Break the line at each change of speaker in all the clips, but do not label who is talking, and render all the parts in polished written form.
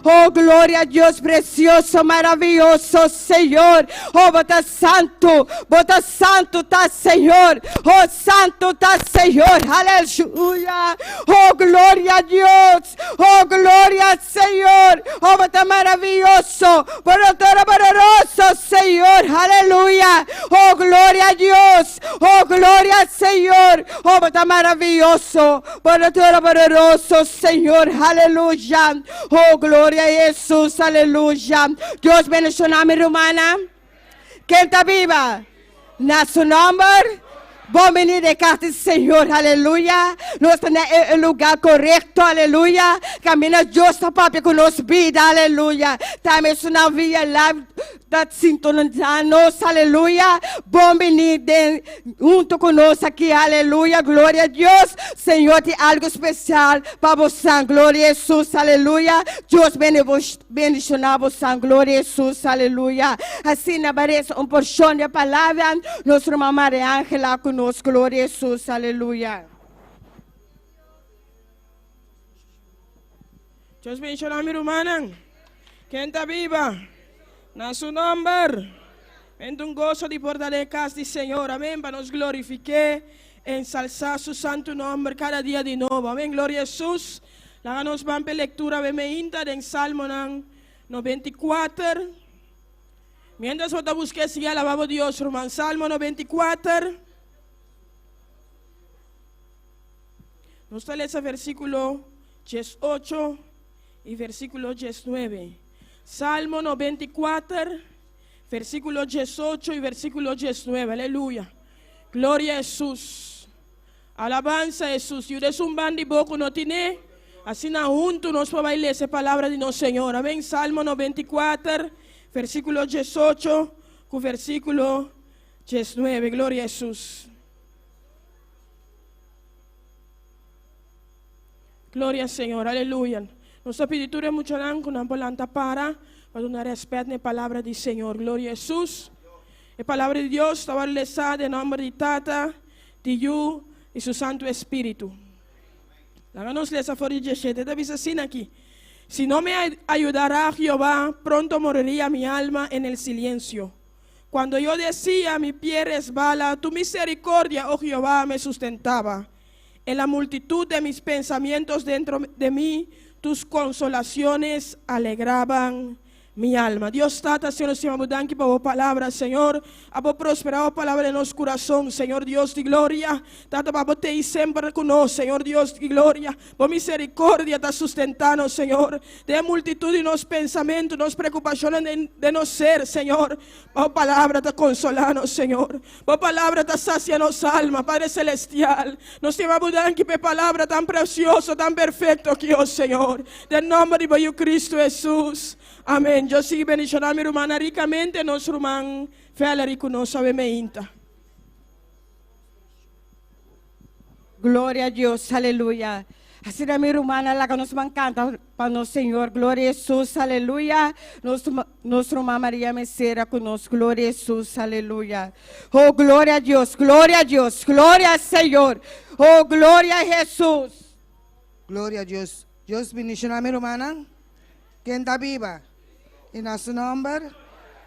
Oh, gloria a Dios precioso, maravilloso, Señor. Oh, bo ta santu, bo ta santu ta Señor. Oh, santu ta Señor. Aleluya. Oh, gloria a Dios. Oh, gloria al Señor. Oh, bo ta maravilloso. Bo ta todopoderoso, Señor. Aleluya. Oh, gloria a Dios. Oh, gloria al Señor. Oh, bo ta maravilloso. Bo ta todopoderoso, Señor. Aleluya. Oh, gloria a Jesús. Aleluya. Dios bendiciona mi rumannan. Ken ta biba? Na su nomber. Bon bini den cas di Señor, aleluya. Nos ta na e lugar corecto, aleluya. Camina Dios ta papia cu nos bida, aleluya. Tambe esunnan via live ta sintonisa nos, aleluya. Bon bini den hunto cu nos aki, aleluya. Gloria a Dios. Señor tin algo special pa bosan, gloria a Jesus, aleluya. Dios Bendiciona bo san gloria Jesus aleluya asina ba reza un porcion di e palabra nos ruman Maria Angela cu nos gloria Jesus aleluya.
Dios bendiciona mi rumannan. Ken ta biba? Na su nomber. Benta un goso di por ta den e cas di Señor. Amen. Pa nos glorifique, ensalsa su santo nomber cada dia di nobo. Amen. Gloria Jesus. Laga nos ban p'e lektura be meinta den Salmonan 94. Miéntras bo ta buska e sigui alabá bo Dios, ruman. Salmo 94. Nos ta lesa versíkulo 18 i versíkulo 19. Salmo 94, versíkulo 18 i versíkulo 19. Aleluya. Gloria a Hesus. Alabansa Hesus. Yuda esun ban di bo ku no tine, asina huntu nos por bai lesa e palabra di nos Señor. Amen. Salmo 94, versíkulo 18 ku versíkulo 19. Gloria Hesus. Gloria Señor. Aleluya. Nos ta pidi tur e muchanan ku nan por lanta para pa duna rèspèt na e palabra di Señor. Gloria Hesus. E palabra di Dios ta wòrdu lesá den nòmber di Tata, di Yu i su Santu Espíritu. Laga nos lesa for di dieshete, e ta bisa asina aki, Si no me ayudará Jehová, pronto moriría mi alma en el siliensio. Cuando yo decía, mi pie resbala, tu misericordia, oh Jehová, me sustentaba. En la multitud de mis pensamientos dentro de mí, tus consolaciones alegraban Mi alma. Dios Tata, Señor, nos stima bo danki pa bo palabra, Señor. Abo prospera bo palabra den nos curason, Señor Dios di gloria. Tata, pa bo tei semper cu nos, Señor Dios di gloria. Bo misericordia ta sustenta nos, Señor. Den e multitud di nos pensamento, nos preocupacionnan den den nos ser, Señor, bo palabra ta consola nos, Señor. Bo palabra ta sacia nos alma, Padre Celestial. Nos stima bo danki pa e palabra tan precioso, tan perfecto aki, oh Señor. Den nomber di bo Yu Cristo Jesus. Amen. Dios sigui bendiciona mi rumannan ricamente, nos ruman Valerie cu nos awe meinta.
Gloria a Dios, aleluya. Asina mi rumannan laga nos man canta pa nos Señor, gloria a Jesus, aleluya. Nos, nos ruman Maria Mesera cu nos, gloria a Jesus, aleluya. Oh, gloria a Dios, gloria a Dios, gloria al Señor. Oh, gloria a Jesus.
Gloria a Dios. Dios bendiciona mi rumannan. Ken ta biba? Y na su nomber.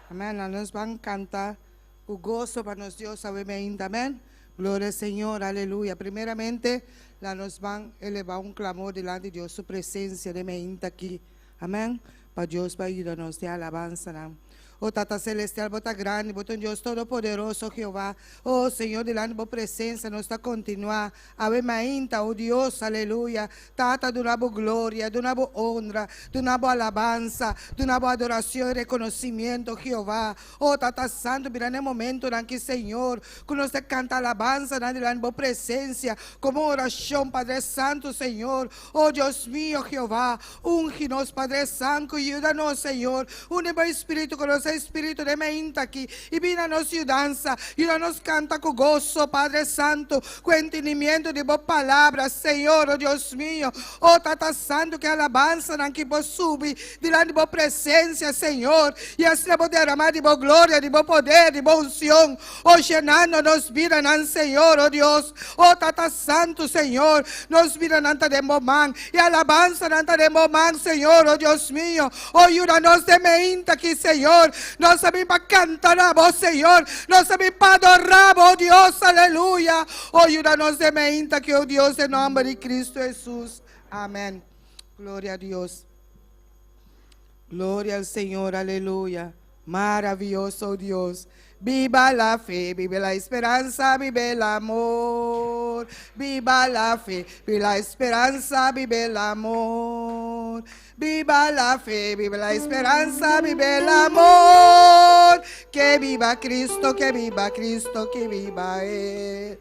Amen. Laga nos ban canta cu gozo pa nos Dios awe meinta. Amen. Gloria al Señor. Aleluya. Primeramente, laga nos ban eleva un clamor dilanti Dios su presencia den meinta aki. Amen. Pa Dios bai yuda nos den alabansanan. O Tata Celestial, bo ta grandi, bo ta un Dios todopoderoso, Jehová. O Señor, dilanti bo presencia nos ta continua awe mainta, o Dios, aleluya. Tata, duna bo gloria, duna bo honra, duna bo alabansa, duna bo adoracion y reconocimiento, Jehová. O Tata Santo, mira na e momentonan ki, Señor, cu nos ta canta alabansanan dilanti bo presencia como oracion, Padre Santo, Señor. O Dios mio, Jehová, ungi nos, Padre Santo, yuda nos, Señor. Une bo Espíritu cu nos. Bo Spiritu den mainta aki i bin na nos yudansa. Yuda nos kanta ku goso, Padre Santu, ku entendimiento di Bo Palabra, Señor, o Dios mio. O Tata Santu, ku e alabansanan ki por subi dilanti Bo presensia, Señor, i asina Bo derama di Bo gloria, di Bo poder, di Bo unsion, o shenando nos bidanan, Señor, o Dios. O Tata Santu, Señor, nos bidanan ta den Bo man, i alabansanan ta den Bo man, Señor, o Dios mio. O yuda nos den meinta aki, Señor. Nos a bin pa kanta na Bo, Señor. Nos a bin pa adorá Bo, Dios. Aleluya. O yuda nos den meinta aki, o Dios, den nomber di Cristo Hesus. Amén. Gloria a Dios. Gloria al Señor, aleluya. Maravilloso Dios. Viva la fe, vive la esperanza, vive el amor. Viva la fe, vive la esperanza, vive el amor. Viva la fe, vive la esperanza, vive el amor. Que viva Cristo, que viva Cristo, que viva Él.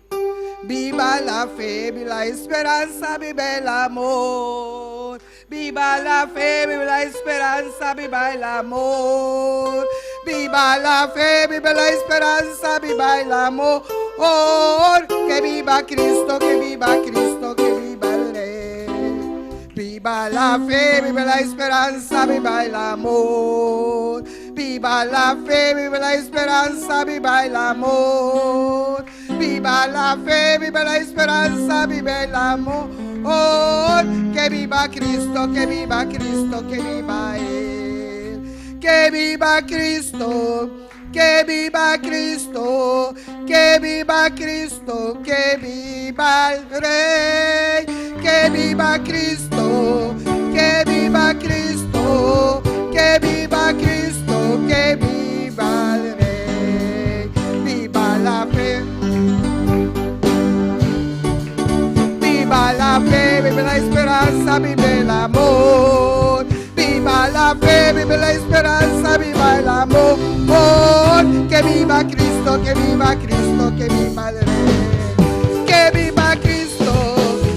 Viva la fe, vive la esperanza, vive el amor. Viva la fe, vive la esperanza, viva el amor. Viva la fe, vive la esperanza, viva el amor. Que viva Cristo, que viva Cristo, que viva el Rey. Viva la fe, vive la esperanza, viva el amor. Viva la fe, vive la esperanza, viva el amor. Viva la fe, viva la esperanza, viva el amor. Que viva Cristo, que viva Cristo, que viva Él. Que viva Cristo, que viva Cristo, que viva Cristo, que viva el Rey. Que viva Cristo, que viva Cristo, que viva Cristo, que viva el Rey. Viva la fe. Viva la fe, viva la esperanza, viva el amor. Viva la fe, viva la esperanza, viva el amor. Que viva Cristo, que viva Cristo, que viva el Rey. Que viva Cristo,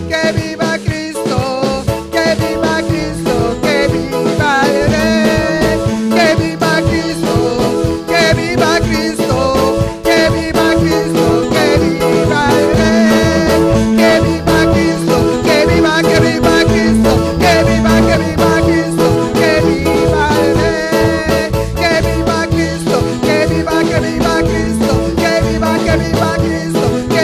que viva Cristo, que viva Cristo, que viva el Rey. Que viva Cristo, que viva Cristo, que viva Cristo, que viva el Rey. Que viva Cristo, que viva Cristo, que viva Cristo, que viva el Rey. Que viva Cristo, que viva Cristo, que viva Cristo, que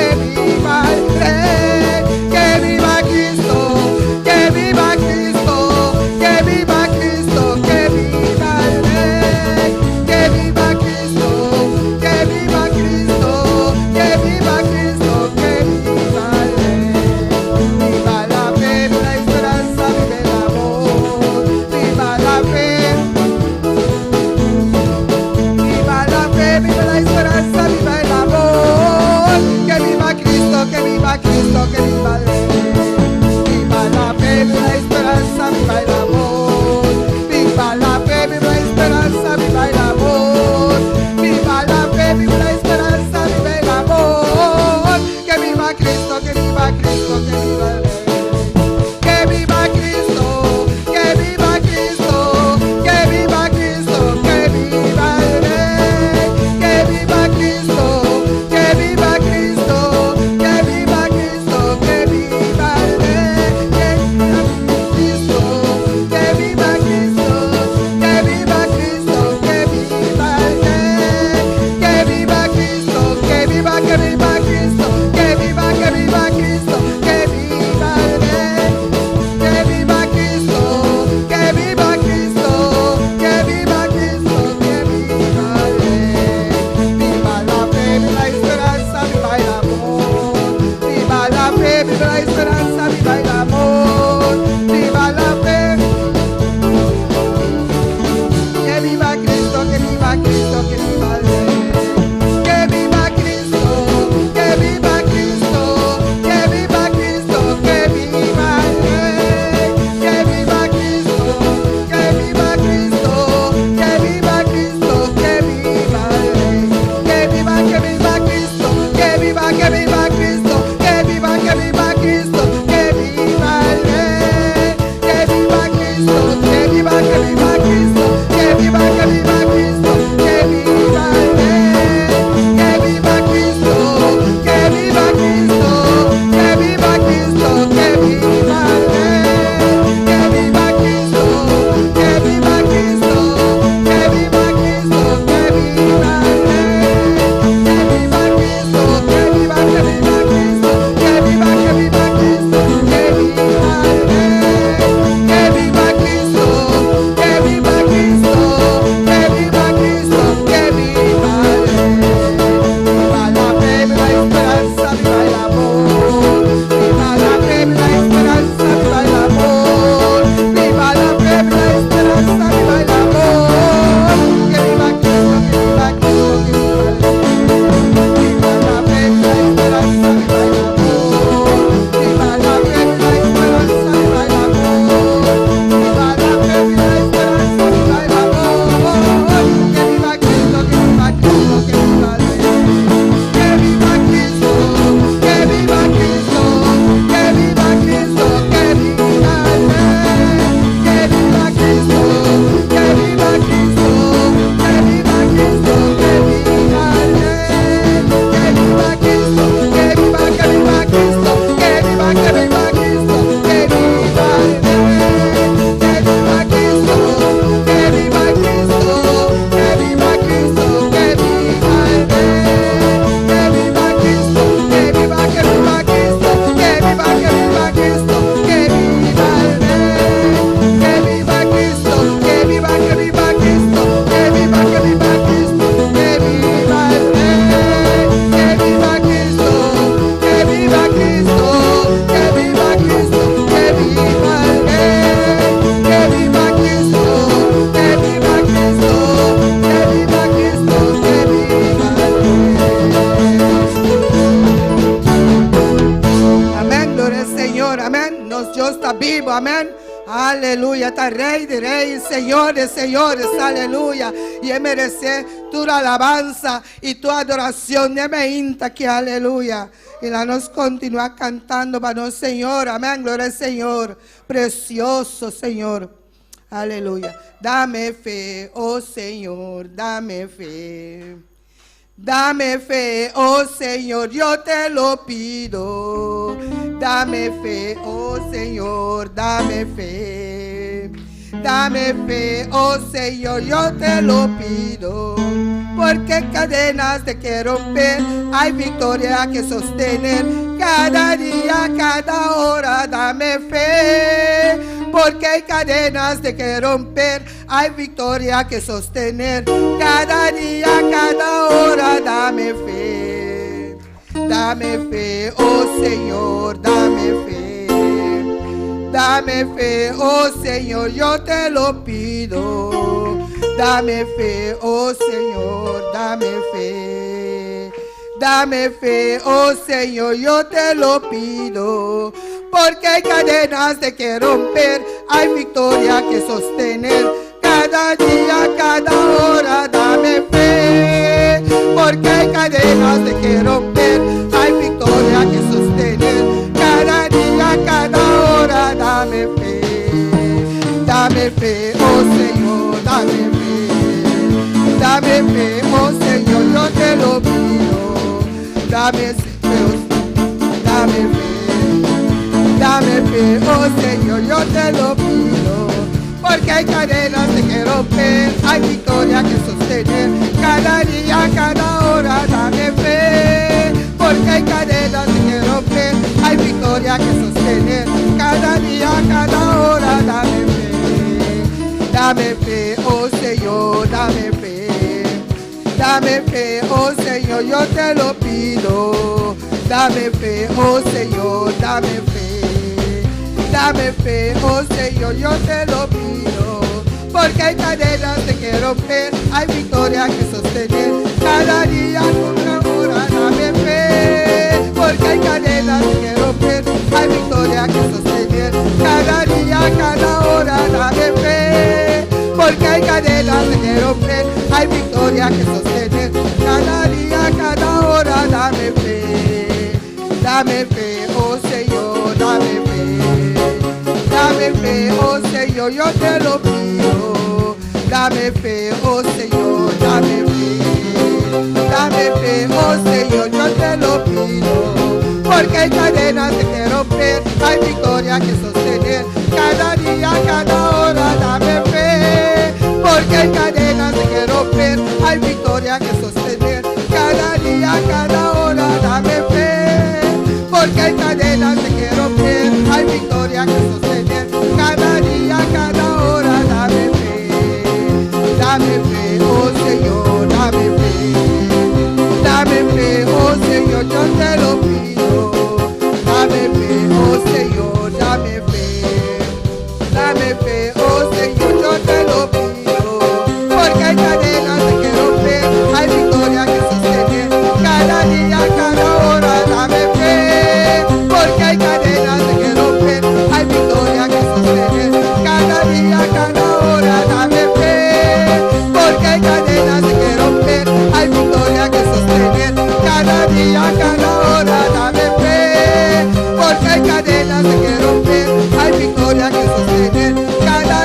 Aleluya. Ta Rei di Rei, Señor di Señores. Aleluya. I E meresé tur alabansa i tur adorashon. E mainta aki. Aleluya. I laga nos kontinuá kantando pa nos Señor. Amèn. Gloria na Señor. Presioso Señor. Aleluya. Dame fe, oh Señor, dame fe. Dame fe, oh Señor, yo te lo pido. Dame fe, oh Señor, dame fe. Dame fe, oh Señor, yo te lo pido. Porque cadenas de que romper, hay victoria que sostener. Cada día, cada hora, dame fe. Porque hay cadenas de que romper, hay victoria que sostener. Cada día, cada hora, dame fe. Dame fe, oh Señor, dame fe. Dame fe, oh Señor, yo te lo pido. Dame fe, oh Señor, dame fe. Dame fe, oh Señor, yo te lo pido. Porque hay cadenas de que romper, hay victoria que sostener. Cada día, cada hora, dame fe. Porque hay cadenas de que romper, hay victoria que sostener. Cada día, cada hora, dame fe. Dame fe, oh Señor, dame fe. Dame fe, oh Señor, yo te lo pido. Dame fe, oh, dame fe. Dame fe, oh Señor, yo te lo pido. Porque hay cadenas de que romper, hay victoria que sostener. Cada día, cada hora, dame fe. Porque hay cadenas de que romper, hay victoria que sostener. Cada día, cada hora, dame fe. Dame fe, oh Señor, dame fe. Dame fe, oh Señor, yo te lo pido. Dame fe, oh Señor, dame fe. Dame fe, oh Señor, yo te lo pido. Porque hay cadenas de que romper, hay victoria que sostener. Cada día, cada hora, dame fe. Porque hay cadenas de que romper, hay victoria que sostener. Cada día, cada hora, dame fe. Porque hay cadenas de que romper, hay victoria que sostener. Cada día, cada hora, dame fe. Dame fe, oh Señor, dame fe. Dame fe, oh Señor, yo te lo pido. Dame fe, oh Señor, dame fe. Dame fe, oh Señor, yo te lo pido. Porque hay cadenas que romper, hay victoria que sostener. Cada día, cada hora, dame fe. Porque hay cadenas que romper, hay victoria que sostener. Cada día, cada hora, dame fe. Porque hay cadenas que romper, hay victoria que sostener. Cada día, cada hora, dame fe. Dame fe, oh Señor, dame fe. Dame fe, oh Señor, yo te lo pido. Dame fe, oh Señor, dame fe. Dame fe, oh Señor, yo te lo pido. Porque hay cadenas que romper, hay victoria que sostener. Cada día, cada hora, dame fe. Porque hay cadenas que romper, hay victoria que sostener. Cada día, cada hora, dame fe. Porque hay cadenas que romper, hay victoria que sostener. Cada día, cada hora, dame fe. Porque hay cadenas que romper, hay victoria que sostener. Cada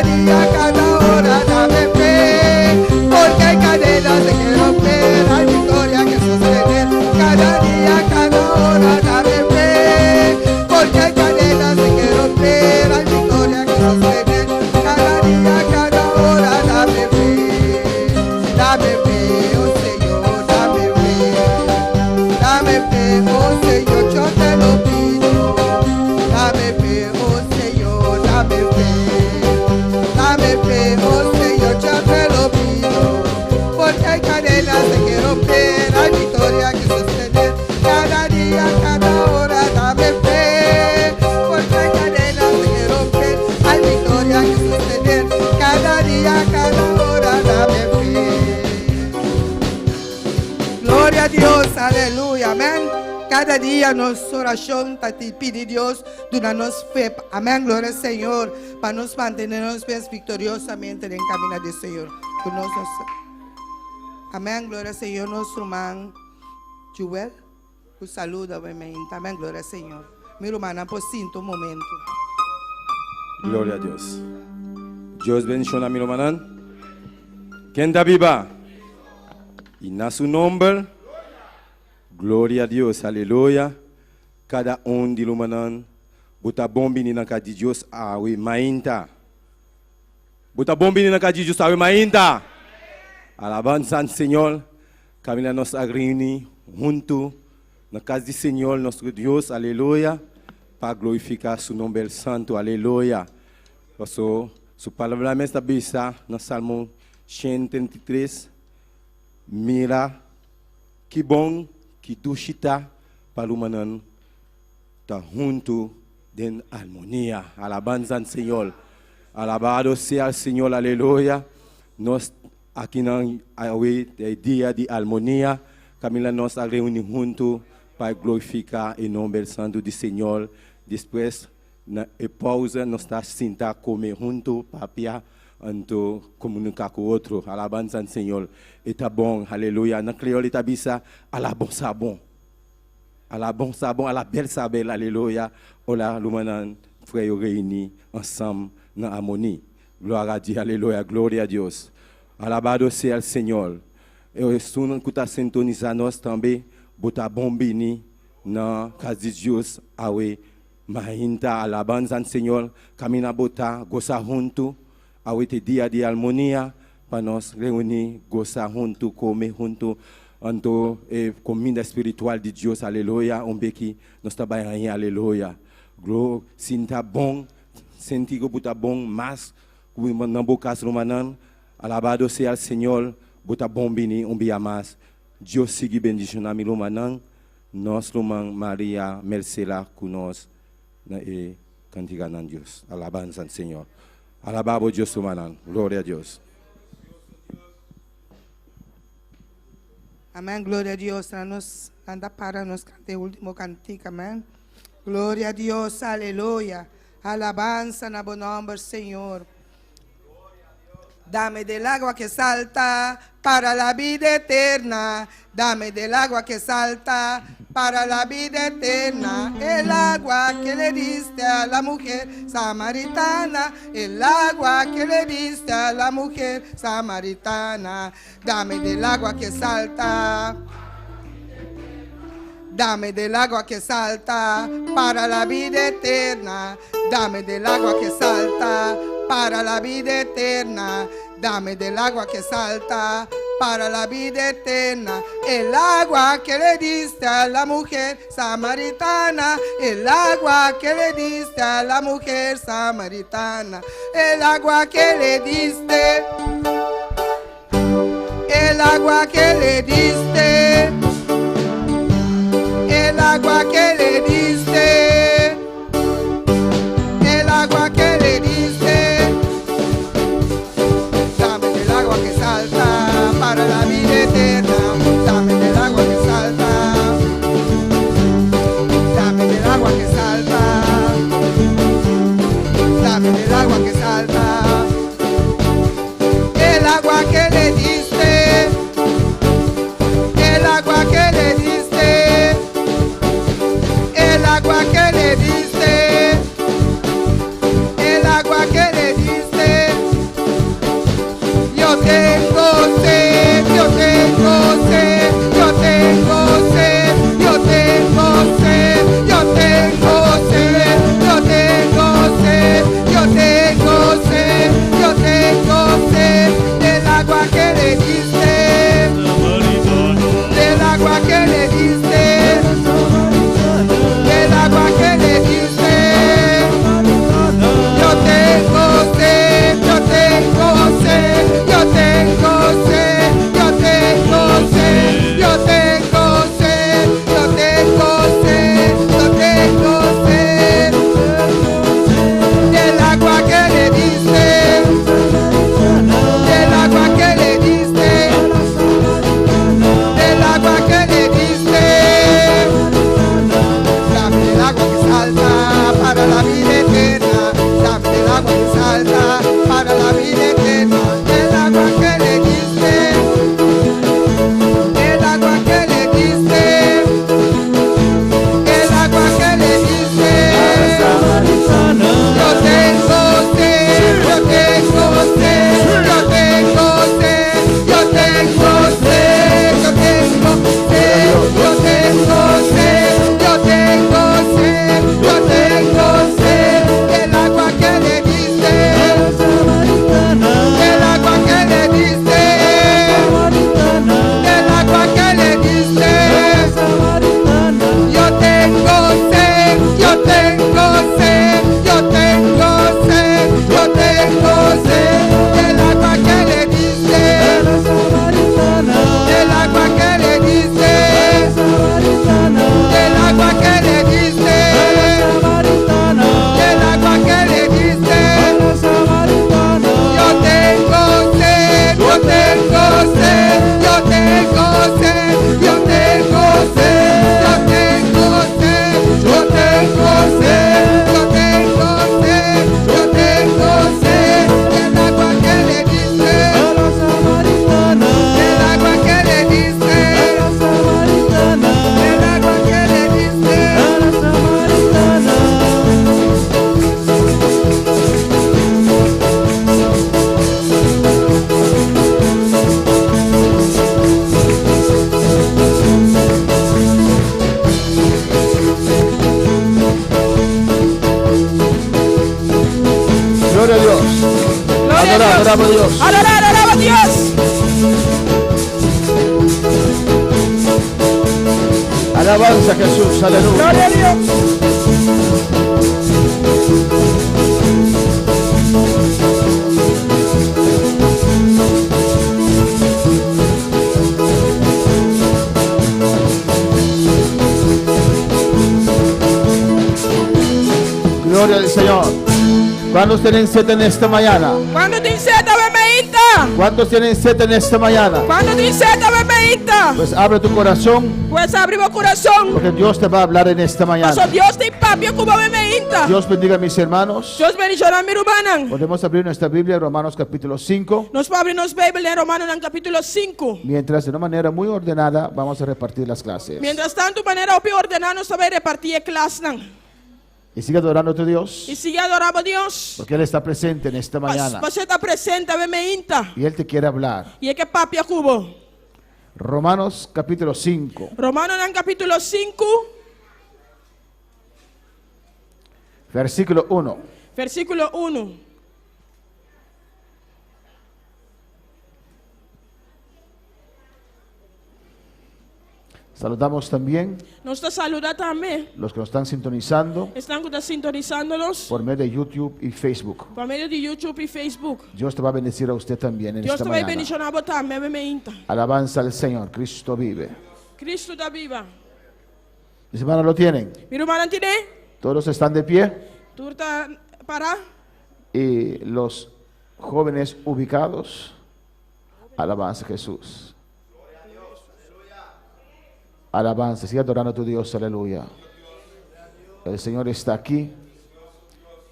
Kada dia nos orashon ta di pidi Dios duna nos fe, amèn, gloria Señor, pa nos mantené nos mes viktoriosamente den kamina di Señor. Ku nos nos Amèn, gloria Señor, nos ruman Jewel ku saluda bo meinta, amèn, gloria Señor. Mi rumannan por sinta un momento.
Gloria a Dios. Dios bendiciona mi rumannan. Ken ta biba? Y na su nomber. Gloria a Dios, aleluya. Kada un di rumannan, bo ta bon bini na kas di Dios awe mainta. Bo ta bon bini na kas di Dios awe mainta. Alabansa al Señor. Kaminda nos a reuni huntu na kas di Señor nuestro Dios, aleluya, pa glorifiká su nomber santu, aleluya. Paso su palabra mes ta bisa na Salmo 133, Mira Ki bon, ki dushi ta pa rumannan ta huntu den armonia. Alabanza al Señor. Alabado sea el Señor, aleluya. Nos akinan awe ta e dia di armonia, kaminda nos a reuni huntu pa glorifica e nomber santu di Señor. Despues na e pausa nos ta sinta come huntu, papia. Anto komuniká ku otro. Alabansa al Señor. E ta bon. Aleluya. Na kreol e ta bisa, Ala bon sa bon. Ala bon sa bon, ala bèl sa bèl. Aleluya. Ora rumannan, frè yo reyini ansanm nan amoni. Glwa a Dye. Aleluya. Gloria a Dios. Alabado sea el Señor. Esun ku ta sintonisa nos tambe, bo ta bon bini na kas di Dios awe. Mainta alabanza al Señor, camina bo ta goza huntu, awe t'e dia di armonia pa nos reuni, goza huntu, come huntu, anto e comida spiritual di Dios, aleluya, un beki nos ta bay haña, aleluya. Glo sinta bon, senti cu bo ta bon mas cu na bo cas rumannan, alabado sea el Señor, bo ta bon bini un bia mas, Dios sigui bendiciona mi rumannan. Nos ruman Maria Mercela ku nos na e kantiganan Dios. Alabansa al Señor. Alaba bo Dios rumannan. Gloria a Dios.
Amen gloria a Dios na nos lanta para nos canta e ultimo cantica amen gloria a Dios aleluya alabansa na bo nomber Señor. Dame del agua que salta para la vida eterna. Dame del agua que salta para la vida eterna. El agua que le diste a la mujer samaritana. El agua que le diste a la mujer samaritana. Dame del agua que salta. Dame del agua que salta para la vida eterna. Dame del agua que salta para la vida eterna. Dame del agua que salta para la vida eterna. El agua que le diste a la mujer samaritana. El agua que le diste a la mujer samaritana. El agua que le diste. El agua que le diste. El agua que le diste. El agua que le diste. Dame del agua que salta para la vida eterna. Dame del agua que salta. Dame del agua que salta. Dame del agua que salta. El agua que le diste. El agua que le diste. El agua que le diste. El agua que le diste. Yo tengo sed, yo tengo sed, yo tengo sed, yo tengo sed, yo tengo sed, yo tengo sed, yo tengo sed.
Dios.
Gloria
Adorá,
a Dios.
adorá bo Dios.
Adorá, adorá bo Dios.
Alabanza a Jesús, aleluya.
Gloria a Dios.
Gloria al Señor. ¿Cuántos tienen sed en esta mañana?
Kuantu tin set awe mainta?
¿Cuántos tienen sed en esta mañana?
Kuantu tin set awe mainta?
Pues abre tu corazón
Pues habri bo kurason.
porque Dios te va a hablar en esta mañana.
Paso Dios ta papia ku bo awe mainta.
Dios bendiga a mis hermanos.
Dios bendishoná mi rumannan.
Podemos abrir nuestra Biblia, Romanos capítulo 5.
Nos por habri nos Beibel den Romanonan kapítulo 5.
Mientras de una manera muy ordenada vamos a repartir las clases.
Mientras tantu, manera hopi ordená nos ta bai repartí e klasnan.
Y sigue adorando a tu Dios
I sigui adorá bo Dios.
porque Él está presente en esta mañana.
Paso E ta presente awe mainta.
Y Él te quiere hablar.
I E ke papia ku bo.
Romanos capítulo 5,
Romanonan kapítulo 5,
versículo 1.
versíkulo 1.
Saludamos también
Nos ta saludá tambe.
los que nos están sintonizando
Esnan ku ta sintonisando nos
por medio de YouTube y Facebook.
pa medio di YouTube i Facebook.
Dios te va a bendecir a usted también en
Dios
esta
ta bai
mañana.
bendishoná bo tambe awe mainta.
Alabanza al Señor, Cristo vive.
Kristu ta biba.
Mis hermanos lo tienen.
Mi rumannan tin'é?
Todos están de pie
Tur ta pará.
y los jóvenes ubicados. Alabanza a Jesús. Alabanza, sigue adorando a tu Dios, aleluya. El Señor está aquí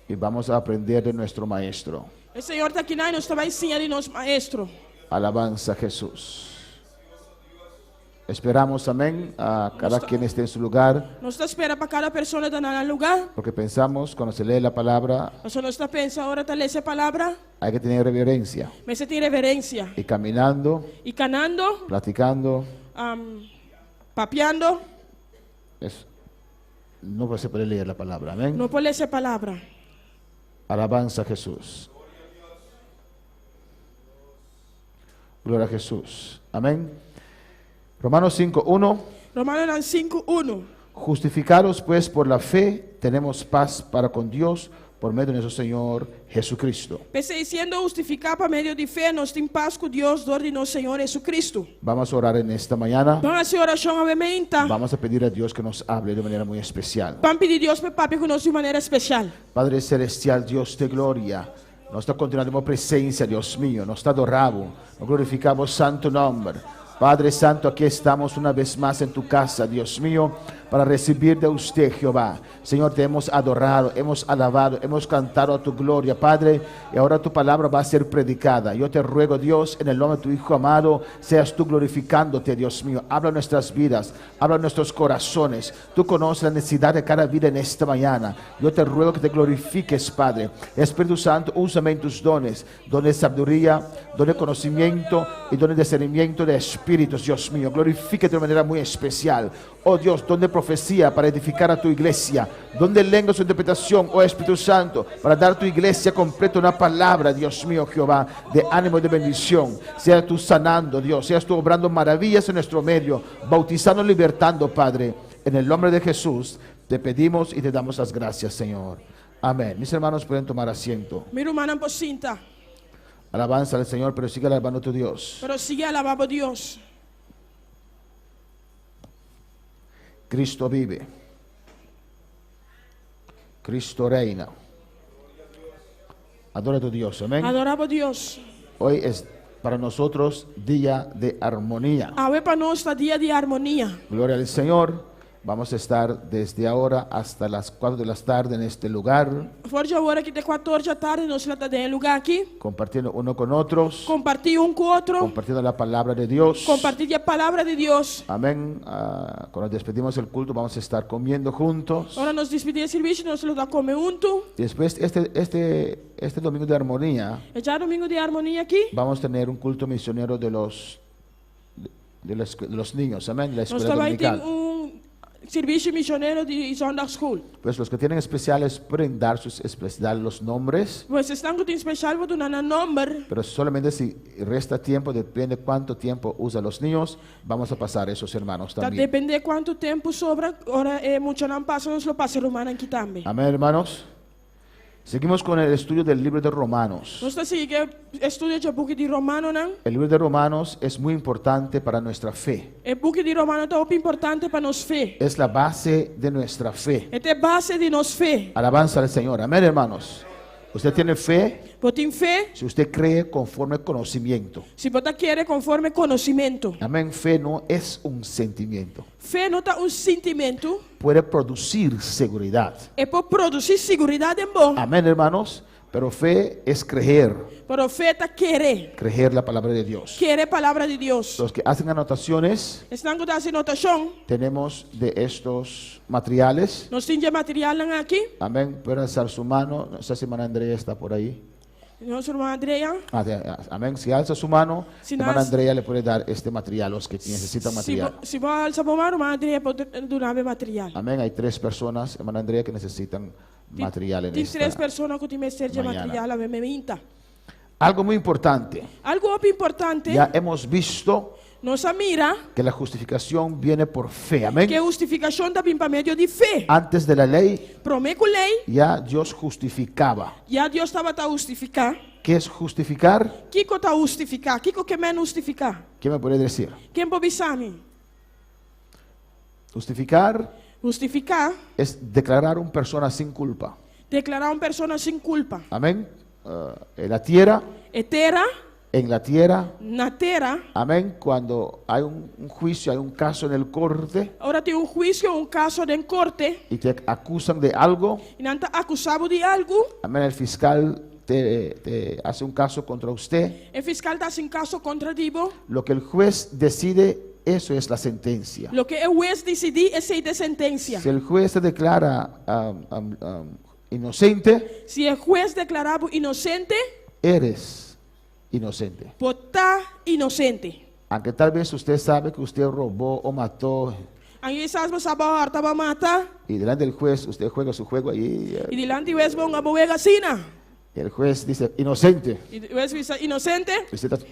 y vamos a aprender de nuestro Maestro.
E Señor ta akinan i nos ta bai siña di nos Maestro.
Alabanza a Jesús. Esperamos, amén, a cada quien esté en su lugar,
Nos ta spera pa kada persona ta na nan lugá.
porque pensamos cuando se lee la palabra
Paso nos ta pensa ora ta lesa e palabra.
hay que tener reverencia.
Mester tin reverensia.
Y caminando,
I kanando,
platicando,
papiando,
es, no se puede leer la palabra, amén.
no por lesa e palabra.
Alabanza a Jesús. Gloria a Jesús. Amén. Romanos 5, 1.
Romanonan 5, 1.
Justificados pues por la fe, tenemos paz para con Dios por medio de nuestro Señor Jesucristo.
P'esei, siendo hustifiká pa medio di fe, nos tin pas ku Dios dor di nos Señor Jesucristo.
Vamos a orar en esta mañana.
Ban hasi orashon awe mainta.
Vamos a pedir a Dios que nos hable de manera muy especial.
Ban pidi Dios pa papia ku nos di manera spesial.
Padre Celestial, Dios de gloria, nos ta kontinuando den presensia, Dios mío, nos ta adorá Bo, nos glorificamos santo nòmber. Padre Santo, aquí estamos una vez más en tu casa, Dios mío, para recibir de usted, Jehová. Señor, te hemos adorado, hemos alabado, hemos cantado a tu gloria, Padre, y ahora tu palabra va a ser predicada. Yo te ruego, Dios, en el nombre de tu Hijo amado, seas tú glorificándote, Dios mío. Habla nuestras vidas, habla nuestros corazones. Tú conoces la necesidad de cada vida en esta mañana. Yo te ruego que te glorifiques, Padre. Espíritu Santo, úsame en tus dones, dones de sabiduría, dones de conocimiento y dones de discernimiento de espíritus, Dios mío. Glorifícate de manera muy especial. Oh Dios, don de profecía para edificar a tu iglesia, don de lengua su interpretación, oh Espíritu Santo, para dar a tu iglesia completa una palabra, Dios mío, Jehová, de ánimo y de bendición. Sea tú sanando, Dios, seas tú obrando maravillas en nuestro medio, bautizando, libertando, Padre. En el nombre de Jesús te pedimos y te damos las gracias, Señor. Amén. Mis hermanos pueden tomar asiento.
Mi rumannan por sinta.
Alabanza al Señor, pero sigue alabando a tu Dios.
Pero sigui alabá bo Dios.
Cristo vive. Cristo reina. Adora a tu Dios, amén.
Adorá bo Dios.
Hoy es para nosotros día de armonía.
Awe pa nos ta dia di armonia.
Gloria al Señor. Vamos a estar desde ahora hasta las 4 de la tarde en este lugar,
For di awor aki te 4 or di atardi nos lo ta den e lugá aki.
compartiendo uno con otros,
Kompartí un ku otro.
compartiendo la palabra de Dios.
Kompartí e palabra di Dios.
Amén. Ah, cuando despedimos el culto vamos a estar comiendo juntos.
Ora nos despedí e servisio, nos lo ta kome huntu.
Después, este domingo de armonía,
E djadumingu di armonia aki.
vamos a tener un culto misionero de los, de los niños, amén, de la
Nos
escuela
tambe tin
dominical.
un Sirbishi misionero di zondagschool.
Pues los que tienen especiales pueden dar sus espe- dar los nombres,
Pues esnan ku tin spesial por duna nan nòmber.
pero solamente si resta tiempo, depende cuánto tiempo usan los niños, vamos a pasar esos hermanos
Ta
también.
dependé kuantu tempu sobra, ora e muchanan pasa nos lo pasa e rumannan aki tambe.
Amén, hermanos. Seguimos con el estudio del libro de Romanos.
Nos ta sigui ku e estudio dje buki di Romanonan.
El libro de Romanos es muy importante para nuestra fe.
E buki di Romano ta hopi importante pa nos fe.
Es la base de nuestra fe.
E ta e base di nos fe.
Alabanza al Señor. Amén, hermanos. Usted tiene fe
Bo tin fe
si usted cree conforme conocimiento.
si bo ta kere konforme konosementu.
Amén. Fe no es un sentimiento.
Fe no ta un sintimentu.
Puede producir seguridad.
E por produsí siguridat den bo.
Amén, hermanos. Pero fe es creer.
Pero fe ta kere.
Creer la palabra de Dios.
Kere palabra di Dios.
Los que hacen anotaciones,
Esnan ku ta hasi anotashon,
tenemos de estos materiales.
nos tin dje materialnan aki.
Amén. Pueden alzar su mano. No sé si hermana Andrea está por ahí.
Nos ruman Andrea.
Ah, ah, amén. Si alza su mano,
Si
hermana
no-
Andrea le puede dar este material, los que necesitan
Si
material.
bo, si bo alsa bo man, ruman Andrea por duna bo material.
Amén. Hay tres personas, hermana Andrea, que necesitan material en
Tin tres
esta.
persona ku tin mester dje
mañana.
material awe mainta.
Algo muy importante.
Algu hopi importante,
Ya hemos visto
nos a mira
que la justificación viene por fe. Amén.
ku hustifikashon ta bin pa medio di fe.
Antes de la ley,
Promé ku lei,
ya Dios justificaba.
ya Dios tabata hustifiká.
¿Qué es justificar?
Kiko ta hustifiká? Kiko ke men hustifiká?
¿Quién me puede decir?
Ken por bisa mi?
Justificar
Hustifiká,
es declarar una persona sin culpa.
deklará un persona sin kulpa.
Amén. En la tierra,
E tera,
en la tierra,
na tera,
amén. Cuando hay un juicio, hay un caso en el corte
ora tin un huisio, un kaso den korte,
y te acusan de algo,
i nan ta akusá bo di algu,
amén. El fiscal te hace un caso contra usted.
e fiskal ta hasi un kaso kontra di bo.
Lo que el juez decide, eso es la sentencia.
Loke e hues disidí, esei ta e sentensia.
Si el juez te declara inocente,
Si e hues deklará bo inosente,
eres inocente.
bo ta inosente.
Aunque tal vez usted sabe que usted robó o mató
Aunke kisas bo sa bo a hòrta, bo a mata.
y delante del juez usted juega su juego ahí.
I dilanti hues bo hunga bo wega asina.
El juez dice, inocente.
I hues bisa inosente.
Usted está...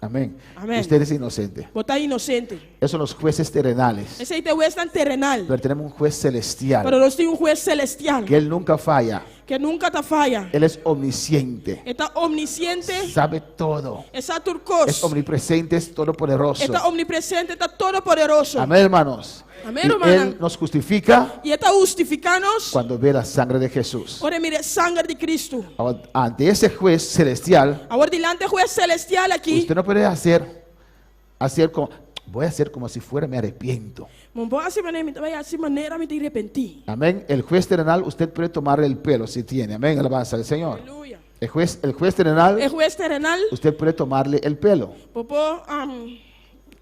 Amén.
Amén.
Usted es inocente.
Bo ta inosente.
Esos son los jueces terrenales.
Esei ta e huesnan terenal.
Pero tenemos un juez celestial.
Pero nos tin un hues selestial.
Que él nunca falla.
Ku nunka ta faya.
Él es omnisciente.
E ta omnisiente.
Sabe todo.
E sa tur kos.
Es omnipresente, es todopoderoso.
E ta omnipresente, ta todopoderoso.
Amén, hermanos.
Amén,
Y
hermana.
Él nos justifica
I e ta hustifiká nos.
cuando ve la sangre de Jesús.
Ora e mira sanger di Kristu.
Ahora, ante ese juez celestial,
Awor dilanti e hues selestial aki.
usted no puede hacer como, voy a hacer como si fuera me arrepiento.
Bo no por hasi manera, mi ta bai hasi manera mi ta arepentí.
Amén. El juez terrenal, usted puede tomarle el pelo si tiene. Amén. Alabanza al Señor.
Aleluya.
El juez terrenal,
E hues terenal,
usted puede tomarle el pelo.
bo por,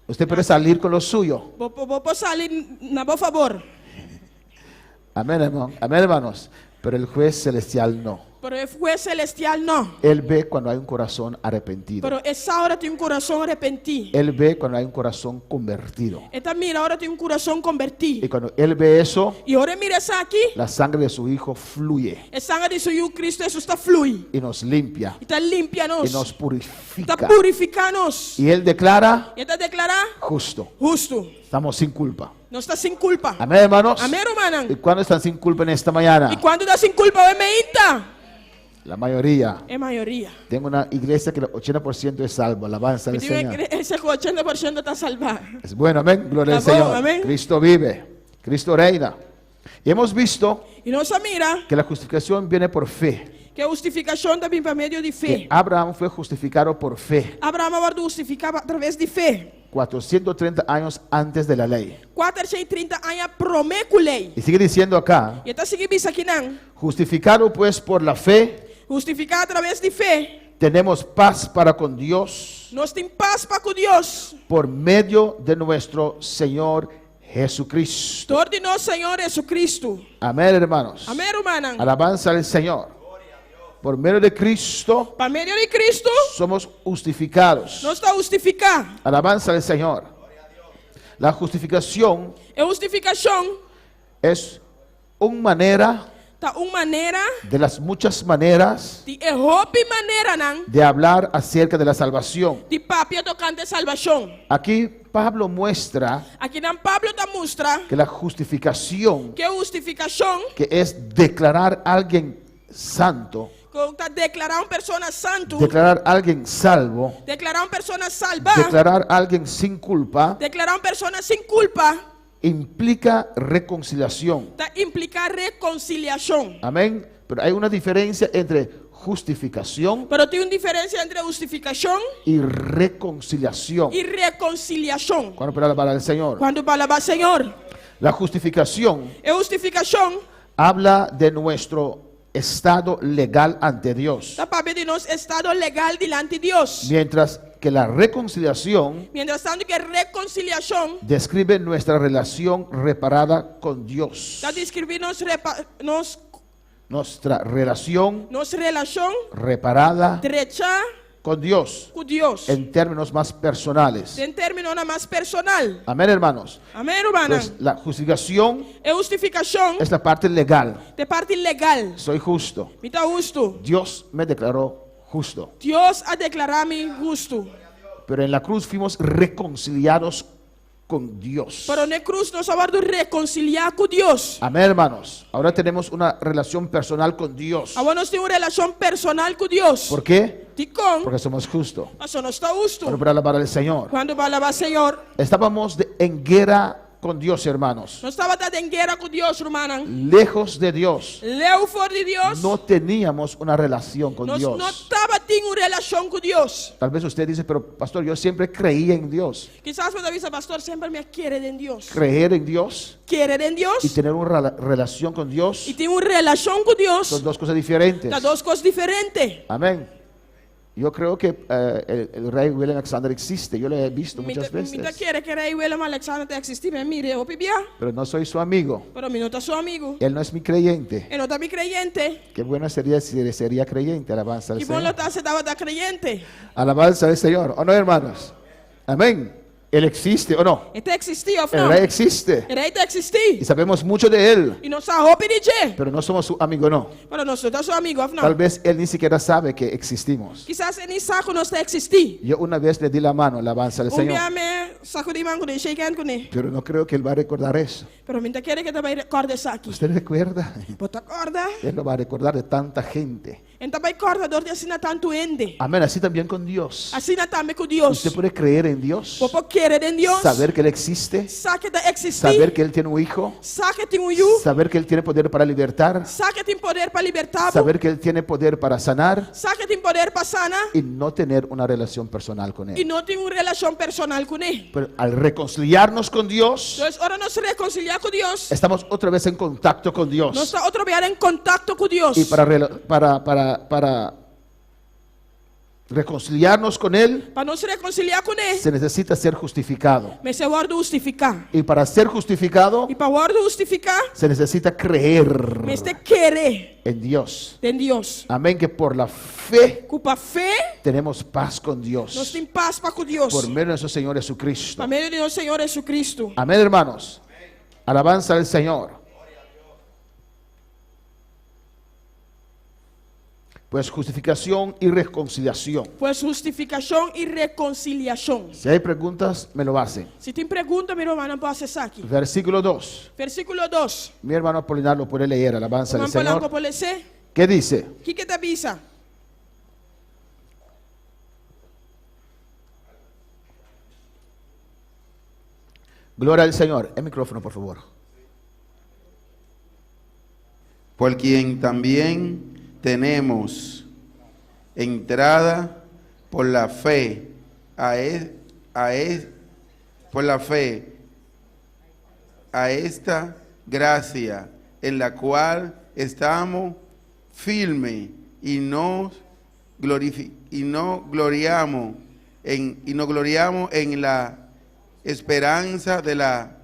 Usted puede salir con lo suyo.
bo por, bo por sali na bo fabor.
Amén, hermano. Amén, hermanos. Pero el juez celestial no.
Pero e hues selestial no.
Él ve cuando hay un corazón arrepentido.
Pero e sa ora tin un kurason arepentí.
Él ve cuando hay un corazón convertido.
E ta mira ora tin un kurason konvertí.
Y cuando él ve eso,
I ora e mira esaki,
la sangre de su hijo fluye
e sanger di su yu Kristu Hesus ta flui.
y nos limpia
I ta limpia
y
nos.
nos
Ta
purifica.
purifiká nos.
Y él declara
I e ta deklará
justo.
hustu.
Estamos sin culpa.
Nos ta sin kulpa.
Amén, hermanos.
Amèn, rumannan.
¿Y cuándo están sin culpa en esta mañana?
I kuantu ta sin kulpa awe mainta?
La mayoría.
E mayoria.
Tengo una iglesia que el 80% es salvo. Alabanza al
Mi tin un
Señor.
iglesia ku 80% ta salvá.
Es bueno, amén. Gloria al
Ta bon,
Señor.
amén.
Cristo vive. Cristo reina. Y hemos visto
I nos a mira
que la justificación viene por fe.
ku hustifikashon ta bin pa medio di
Que
fe.
Abraham fue justificado por fe
Abraham a wòrdu hustifiká a traves di fe.
430 años antes de la ley.
430 aña promé ku lei.
Y sigue diciendo acá,
I e ta sigui bisa akinan.
justificado pues por la fe,
Hustifiká a traves di fe.
tenemos paz para con Dios
Nos tin pas pa ku Dios.
por medio de nuestro Señor Jesucristo.
Dor di nos Señor Jesucristo.
Amén, hermanos.
Amèn, rumannan.
Alabanza al Señor. Por medio de Cristo
Pa medio di Cristo,
somos justificados.
nos ta hustifiká.
Alabanza al Señor. La justificación
E hustifikashon
es un manera
ta un manera
de las muchas maneras
di e hopi maneranan
de hablar acerca de la salvación.
di papia tokante salbashon.
Aquí Pablo muestra
Akinan Pablo ta mustra
que la justificación,
ku hustifikashon,
que es declarar a alguien santo,
ku ta deklará un persona santu,
declarar a alguien salvo,
deklará un persona salbá,
declarar a alguien sin culpa,
deklará un persona sin kulpa,
implica reconciliación.
Ta impliká rekonsiliashon.
Amén. Pero hay una diferencia entre justificación
Pero tin un diferensia entre hustifikashon
y reconciliación.
i rekonsiliashon.
¿Cuánto para alabar al Señor?
Kuantu pa alabá Señor?
La justificación
E hustifikashon
habla de nuestro estado legal ante Dios.
ta papia di nos estado legal dilanti Dios.
Mientras que la reconciliación
Mientras tantu ku rekonsiliashon
describe nuestra relación reparada con Dios.
ta deskribí nos, repa, nos,
Nuestra relación
nos relashon
reparada
drechá
con Dios
ku Dios.
en términos más personales.
Den términonan mas personal.
Amén, hermanos.
Amèn, rumannan.
Pues la justificación
E hustifikashon
es la parte legal.
ta e parti legal.
Soy justo.
Mi ta hustu.
Dios me declaró justo.
Dios a deklará mi hustu.
Pero en la cruz fuimos reconciliados con Dios.
Pero na krus nos a wòrdu rekonsiliá ku Dios.
Amén, hermanos. Ahora tenemos una relación personal con Dios.
Awor nos tin un relashon personal ku Dios.
¿Por qué?
Dikon,
Porque somos justos.
paso nos ta hustu.
Bueno, para alabar al Señor.
Kuantu pa alabá Señor?
Estábamos en guerra con Dios, hermanos.
Nos tabata den guera ku Dios, rumannan.
Lejos de Dios.
Leu for di Dios.
No teníamos una relación con
Nos no
Dios.
tabatin un relashon ku Dios.
Tal vez usted dice, pero pastor, yo siempre creí en Dios.
Kisas bo ta bisa, pastor, semper mi a kere den Dios.
Creer en Dios
Kere den Dios
y tener una relación con Dios
i tin un relashon ku Dios.
son dos cosas diferentes.
Ta dos kos diferente.
Amén. Yo creo que el rey Willem Alexander existe. Yo lo he visto
Mi
muchas
ta, mi ta
veces.
kere ku rei Willem Alexander ta eksistí, mi a mir'é hopi bia,
Pero no soy su amigo.
pero mi no ta su amigu.
Él no es mi creyente.
E no ta mi kreyente.
Qué bueno sería si sería creyente. Alabanza al
Ki bon lo
Señor.
ta si e tabata kreyente.
Alabanza al Señor. ¿O no, hermanos? Amén. Él existe o no.
E ta eksistí òf
El
no?
rey existe.
E rei ta eksistí.
Y sabemos mucho de él.
I nos sa hopi di dje.
Pero no somos su amigo, no.
Pero nos no ta su amigu, òf no?
Tal vez él ni siquiera sabe que existimos.
Kisas e ni sa ku nos ta eksistí.
Yo una vez le di la mano, alabanza al
Un
Señor.
bia mi sakudí man kuné, shake hand kuné.
Pero no creo que él va a recordar eso.
Pero mi n' ta kere ku e ta bai kòrda esaki.
¿Usted recuerda?
Bo ta kòrda?
Él lo va a recordar de tanta gente.
E n' ta bai kòrda dor di asina tantu hende.
Amén. Así también con Dios.
Asina tambe ku Dios.
Usted puede creer en Dios,
Bo por kere den Dios.
saber que Él existe,
Sa ku e ta eksistí.
saber que Él tiene un hijo,
Sa ku e tin un yu.
saber que Él tiene poder para libertar,
Sa ku e tin poder pa libertá.
saber que Él tiene poder para sanar
Sa ku e tin poder pa sana.
y no tener una relación personal con
I
Él.
no tin un relashon personal kuné.
Pero al reconciliarnos con Dios,
Entonses, ora nos rekonsiliá ku Dios,
estamos otra vez en contacto con
nos
Dios.
ta otro bia den kontakto ku Dios.
Y para reconciliarnos con Él,
Pa nos rekonsiliá kuné,
se necesita ser justificado.
mester wòrdu hustifiká.
Y para ser justificado,
I pa wòrdu hustifiká,
se necesita creer
mester kere
en Dios.
den Dios.
Amén, que por la fe
Ku pa fe,
tenemos paz con
nos
Dios.
tin pas pa ku Dios.
Por medio de nuestro Señor Jesucristo.
Pa medio di nos Señor Jesucristo.
Amén, hermanos. Alabanza al Señor. Pues justificación y reconciliación.
Pues hustifikashon i rekonsiliashon.
Si hay preguntas, me lo hacen.
Si tin pregunta, mi rumannan por hasi esaki.
Versículo 2.
Versíkulo 2.
Mi hermano Apolinar lo puede leer. Alabanza al
Ruman Polanco
Señor.
por les'é.
¿Qué dice?
Kiko e ta bisa?
Gloria al Señor. El micrófono, por favor.
Por quien también tenemos entrada por la fe a, es, a es, por la fe a esta gracia en la cual estamos firmes y nos glorifi- y no gloriamos en, y nos gloriamos en la esperanza de la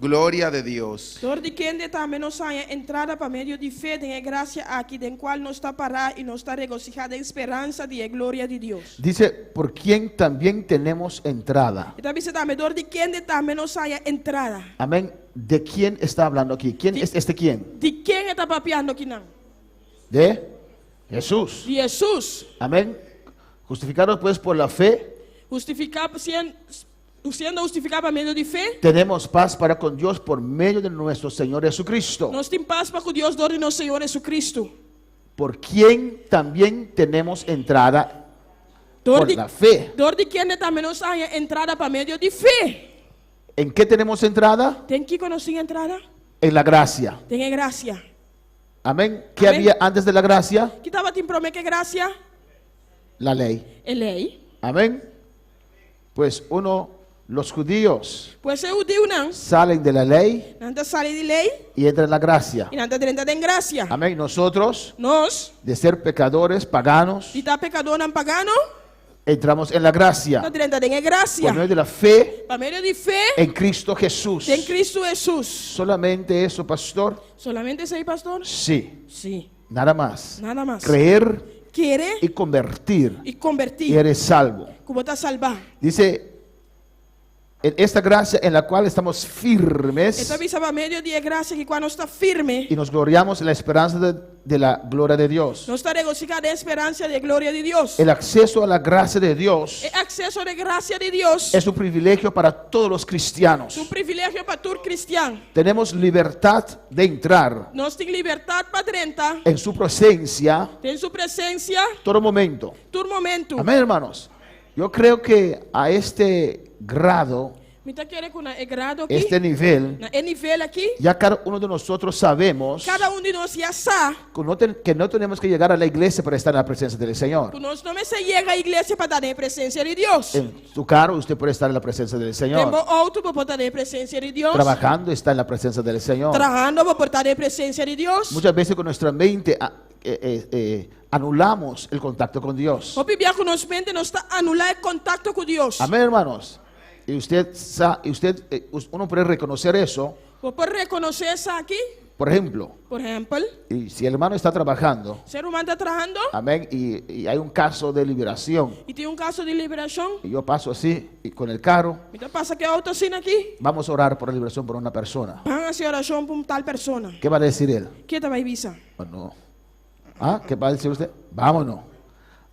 gloria de Dios.
Dor di kende tambe nos haña entrada pa medio di fe den e grasia aki den kual nos ta pará i nos ta regosihá den speransa di e gloria di Dios.
Dice, por quien también tenemos entrada.
E ta bisa tambe, dor di kende tambe nos haña entrada.
Amén. ¿De quién está hablando aquí? ¿Quién es este quién?
Di ken e ta papiando akinan?
De Jesús.
Di Hesus.
Amén. Justificados pues por la fe.
Hustifiká, siendo hustifiká pa medio di fe.
Tenemos paz para con Dios por medio de nuestro Señor Jesucristo.
Nos tin pas pa ku Dios dor di nos Señor Jesucristo.
Por quien también tenemos entrada
Dor
por
di,
la fe.
dor di kende tambe nos haña entrada pa medio di fe.
¿En qué tenemos entrada?
Den kiko nos tin entrada?
En la gracia.
Den e grasia.
Amén. ¿Qué
Amén.
había antes de la gracia?
Ki tabatin promé ku e grasia?
La ley.
E lei.
Amén. Pues uno, los judíos
Pues e hudiunan,
salen de la ley
nan ta sali di lei
y entran en la gracia.
i nan ta drenta den grasia.
Amén. Nosotros,
Nos,
de ser pecadores, paganos,
di ta pekadónan pagano,
entramos en la gracia.
ta drenta den e
Por
grasia.
medio de la fe
Pa medio di fe
en Cristo Jesús.
den Kristu Hesus.
Solamente eso, pastor.
Solamente esei, pastor?
Sí,
Sí.
nada más.
Nada mas.
Creer
Kere
y convertir
i
y
kombertí
eres salvo.
ku bo ta salbá.
Dice, en esta gracia en la cual estamos
E ta
firmes
bisa pa medio di e grasia ku kua nos ta firme,
y nos gloriamos en la esperanza de la gloria de Dios.
nos ta regosihá den speransa di e gloria di Dios.
El acceso a la gracia de Dios
E akseso na e grasia di Dios
es un privilegio para todos los cristianos.
ta un privilegio pa tur kristian.
Tenemos libertad de entrar
Nos tin libertat pa drenta
en su presencia
den su presensia
todo momento.
tur momento.
Amén, hermanos. Yo creo que a este grado,
Mi ta kere ku na e grado aki,
este nivel,
na e nivel aki,
ya cada uno de nosotros sabemos
kada un di nos ya sa
que no, que no tenemos que llegar a la iglesia para estar en la presencia del Señor.
ku nos no mester yega iglesia pa ta den presensia di Dios.
En su carro usted puede estar en la presencia del
Den
Señor.
bo outo bo por ta den presensia di Dios.
Trabajando está en la presencia del Señor.
Trahando bo por ta den presensia di Dios.
Muchas veces con nuestra mente anulamos el contacto con Dios.
Hopi bia ku nos mente nos ta anulá e kontakto ku Dios.
Amén, hermanos. Y usted, y usted, uno puede reconocer eso.
Bo por rekonosé esaki,
Por ejemplo,
por ehèmpel,
y si el hermano está trabajando,
si e ruman ta trahando
amén, y hay un caso de liberación,
i tin un kaso di liberashon,
y yo paso así y con el carro,
mi ta pasa ku e outo asina aki,
vamos a orar por la liberación por una persona.
ban hasi orashon pa un tal persona.
¿Qué va a decir él?
Kiko e ta bai bisa?
Oh, no. ¿Ah? ¿Qué va a decir usted? Vámonos.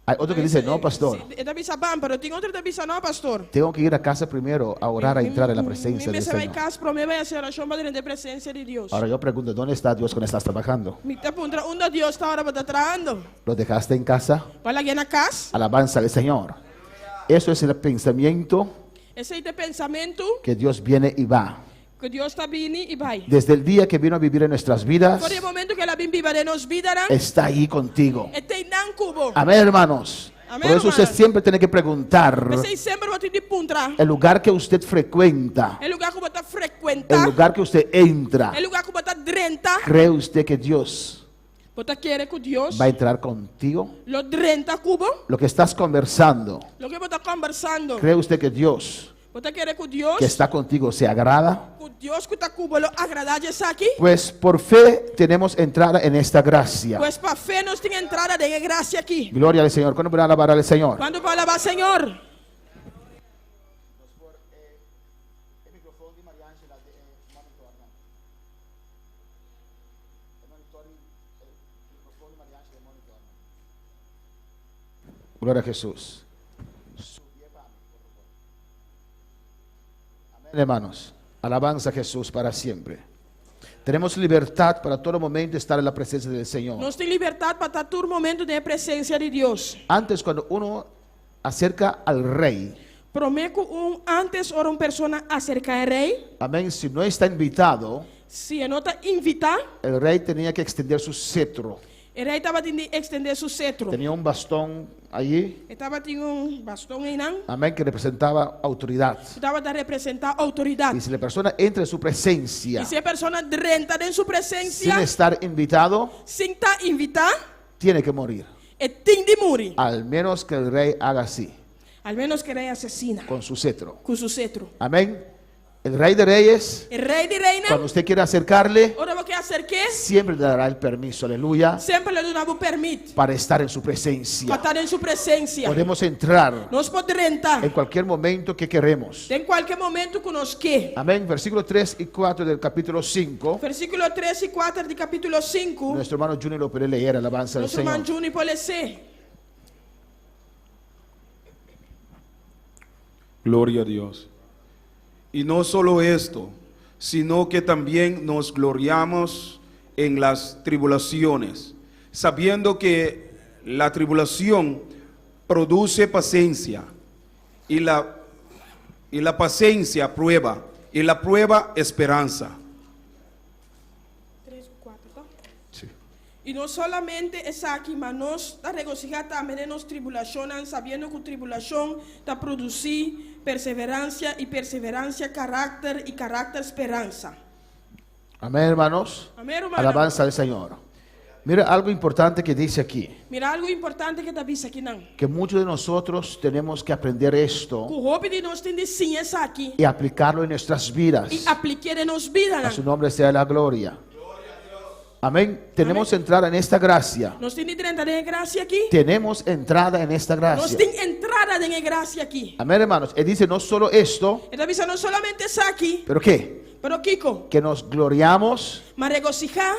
Hay otro que dice, no, pastor,
Si, e ta bisa ban, pero tin otro ta bisa, no, pastor.
tengo que ir a casa primero a orar, a entrar en la presencia
Mi
del
mester bai
Señor.
kas promé bai hasi orashon pa drenta den presensia di Dios.
Ahora yo pregunto, ¿dónde está Dios cuando estás trabajando?
Mi ta puntra, unda Dios ta ora bo ta trahando?
¿Lo dejaste en casa?
Bo a lag'é na kas?
Alabanza al Señor. Eso es el pensamiento
Esei ta e pensamentu
que Dios viene y va.
ku Dios ta bini i bai.
Desde el día que vino a vivir en nuestras vidas,
For di e momento ku el a bin biba den nos bidanan,
está ahí contigo.
e t'einan ku bo.
Amén, hermanos.
Amén,
Por eso usted
hermanos.
siempre tiene que preguntar
P'esei semper bo tin di puntra.
el lugar que usted frecuenta,
E lugá ku bo ta
el
frekuentá,
lugar que usted entra.
e lugá ku bo ta drenta,
¿Cree usted que Dios
bo ta kere ku Dios
va a entrar contigo?
lo drenta ku bo?
Lo que estás conversando,
Loke bo ta kombersando,
¿cree usted que Dios
bo ta kere ku Dios,
que está contigo se agrada?
ku Dios ku ta ku bo lo agradá di esaki?
Pues por fe tenemos entrada en esta gracia.
Pues pa fe nos tin entrada den e grasia aki.
Gloria al Señor. ¿Cuándo van a alabar al Señor?
Kuantu por alabá Señor?
Gloria a Jesús. Amén, hermanos. Alabanza a Jesús para siempre. Tenemos libertad para todo momento estar en la presencia del Señor.
Nos tin libertat pa ta tur momento den presensia di Dios.
Antes, cuando uno acerca al rey,
Promé ku un antes ora un persona aserká e rei,
amén, si no está invitado,
si e no ta invitá,
el rey tenía que extender su cetro.
e rei tabatin di ekstendé su setro.
Tenía un bastón allí,
E tabatin un baston einan,
amén, que representaba autoridad.
ku tabata representá outoridat.
Y si la persona entra en su presencia
I si e persona drenta den su
sin
presensia,
estar invitado,
sin ta invitá,
tiene que morir.
e tin di muri.
Al menos que el rey haga así,
Al ménos ku e rei hasi asina,
con su cetro.
ku su setro.
Amén. El Rey de Reyes,
E Rei di Reinan,
cuando usted quiera acercarle,
ora bo ke aserk'é,
siempre le dará el permiso, aleluya,
semper lo e duna bo pèrmit
para estar en su
pa
presencia.
ta den su presensia.
Podemos entrar
Nos por drenta
en cualquier momento que queremos.
den kualke momentu ku nos ke.
Amén. Versículo 3 y 4 del capítulo 5.
Versíkulo 3 i 4 di kapítulo 5,
Nuestro hermano Junior lo puede leer, alabanza al
nos ruman
Señor.
Juni por les'é.
Gloria a Dios. Y no solo esto, sino que también nos gloriamos en las tribulaciones, sabiendo que la tribulación produce paciencia, y la, y la paciencia prueba, y la prueba esperanza.
3 ku 4, ta? I no solamente esaki, ma nos ta regosihá tambe den nos tribulashonnan, sabiendo ku tribulashon ta produsí perseveransia, i perseveransia karakter, i karakter speransa.
Amén, hermanos.
Amén, rumannan.
Alabanza al Señor. Mira algo importante que dice aquí,
Mira algu importante ku e ta bisa akinan.
que muchos de nosotros tenemos que aprender esto
Ku hopi di nos tin di siña esaki
y aplicarlo en nuestras vidas.
i aplik'é den nos bidanan.
A su nombre sea la gloria. Amén. Tenemos entrada en esta gracia.
Nos tin di drenta den e grasia aki.
Tenemos entrada en esta
Nos
gracia.
tin entrada den e grasia aki.
Amén, hermanos. Él dice no solo esto,
E ta bisa no solamente esaki,
pero ¿qué?
pero kiko?
Que nos gloriamos
Ma regosihá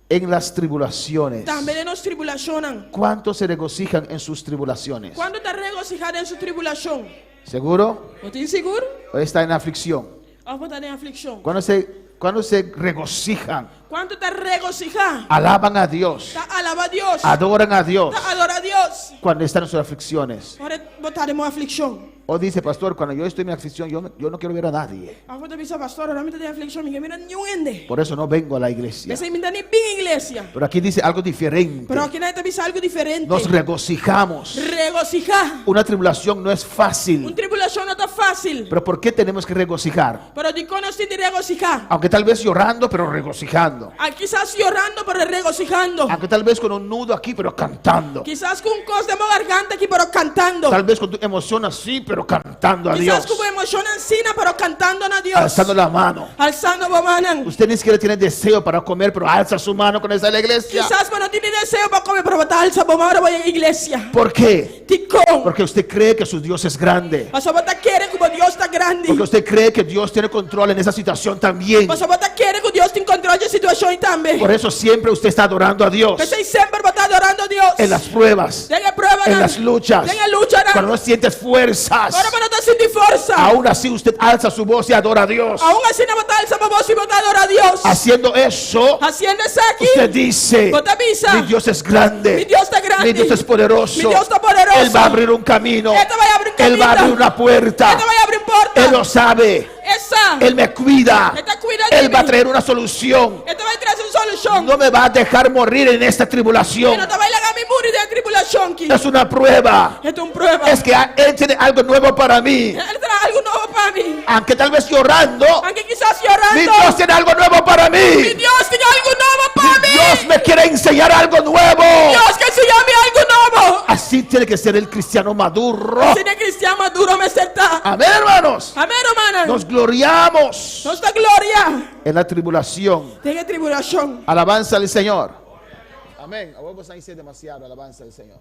en las tribulaciones.
tambe den nos tribulashonnan.
¿Cuántos se regocijan en sus tribulaciones?
Kuantu ta regosihá den su tribulashon?
¿Seguro?
Bo tin sigur?
¿O está en aflicción?
Òf bo ta den aflikshon?
¿Cuándo se, cuándo se regocijan?
Kuantu ta regosihá?
Alaban a Dios,
Ta alabá Dios.
adoran a Dios
Ta adorá Dios.
cuando están en sus aflicciones.
Ora bo ta den aflikshon.
O dice, pastor, cuando yo estoy en mi aflicción, yo, yo no quiero ver a nadie.
Òf bo ta bisa, pastor, ora mi ta den aflikshon, mi n' ke mira niun hende.
Por eso no vengo a la iglesia.
P'esei mi n' ta ni bin iglesia.
Pero aquí dice algo diferente.
Pero akinan e ta bisa algu diferente.
Nos regocijamos.
Regosihá.
Una tribulación no es
Un
fácil.
tribulashon no ta fásil.
Pero ¿por qué tenemos que regocijar?
Pero dikon nos tin di regosihá?
Aunque tal vez llorando, pero regocijando.
Ah, kisas yorando, pero regosihando.
Aunque tal vez con un nudo aquí, pero cantando.
Kisas ku un kos den bo garganta aki, pero kantando.
Tal vez con tu emoción así, pero cantando a
Kisas
Dios.
ku bo emoshon asina, pero kantando na Dios.
Alzando la mano.
Alsando bo mannan.
Usted ni siquiera tiene deseo para comer, pero alza su mano con esa la iglesia.
Kisas bo no tin deseo pa kome, pero bo ta alsa bo man ora bo yega iglesia.
¿Por qué?
Dikon?
Porque usted cree que su Dios es grande.
Pasobra bo ta kere ku bo Dios ta grandi.
Porque usted cree que Dios tiene control en esa situación también.
Pasobra bo ta kere ku Dios tin kontròl di e situashon ei tambe.
Por eso siempre usted está adorando a Dios.
P'esei semper bo ta adorando Dios.
En las pruebas,
Den e pruebanan.
en las luchas.
Den e luchanan.
Cuando no sientes fuerzas,
Ora bo no ta sinti forsa.
aún así usted alza su voz y adora a Dios.
Aun asina bo ta alsa bo bos i bo ta adorá Dios.
Haciendo eso,
Hasiendo esaki,
usted dice,
bo ta bisa,
mi Dios es grande.
Mi Dios ta grandi.
Mi Dios es poderoso.
Mi Dios ta poderoso.
Él va a abrir un camino.
E ta bai habri un
Él va a
kaminda.
abrir una puerta.
E ta bai habri un porta.
Él lo sabe.
E sa.
Él me cuida.
E ta kuida di
Él va a
mi.
traer una solución.
E ta bai trese un solushon.
No me va a dejar morir en esta tribulación.
E no ta bai laga mi muri den e tribulashon aki.
Es una prueba.
E ta un prueba.
Es que Él tiene algo nuevo para mí.
E tin algu nobo pa mi.
Aunque tal vez llorando,
Aunke kisas
mi
yorando.
Dios tiene algo nuevo para
Mi
mí.
Dios tin algu nobo pa mi.
Dios me quiere enseñar algo nuevo.
Dios ke siña mi algu nobo.
Así tiene que ser el cristiano maduro.
Asina e kristian maduro mester ta.
Amén, hermanos.
Amèn, rumannan.
Nos gloriamos
Nos ta gloria
en la tribulación.
den e tribulashon.
Alabanza al Señor. Amén. A vos ahí demasiado. Alabanza al Señor.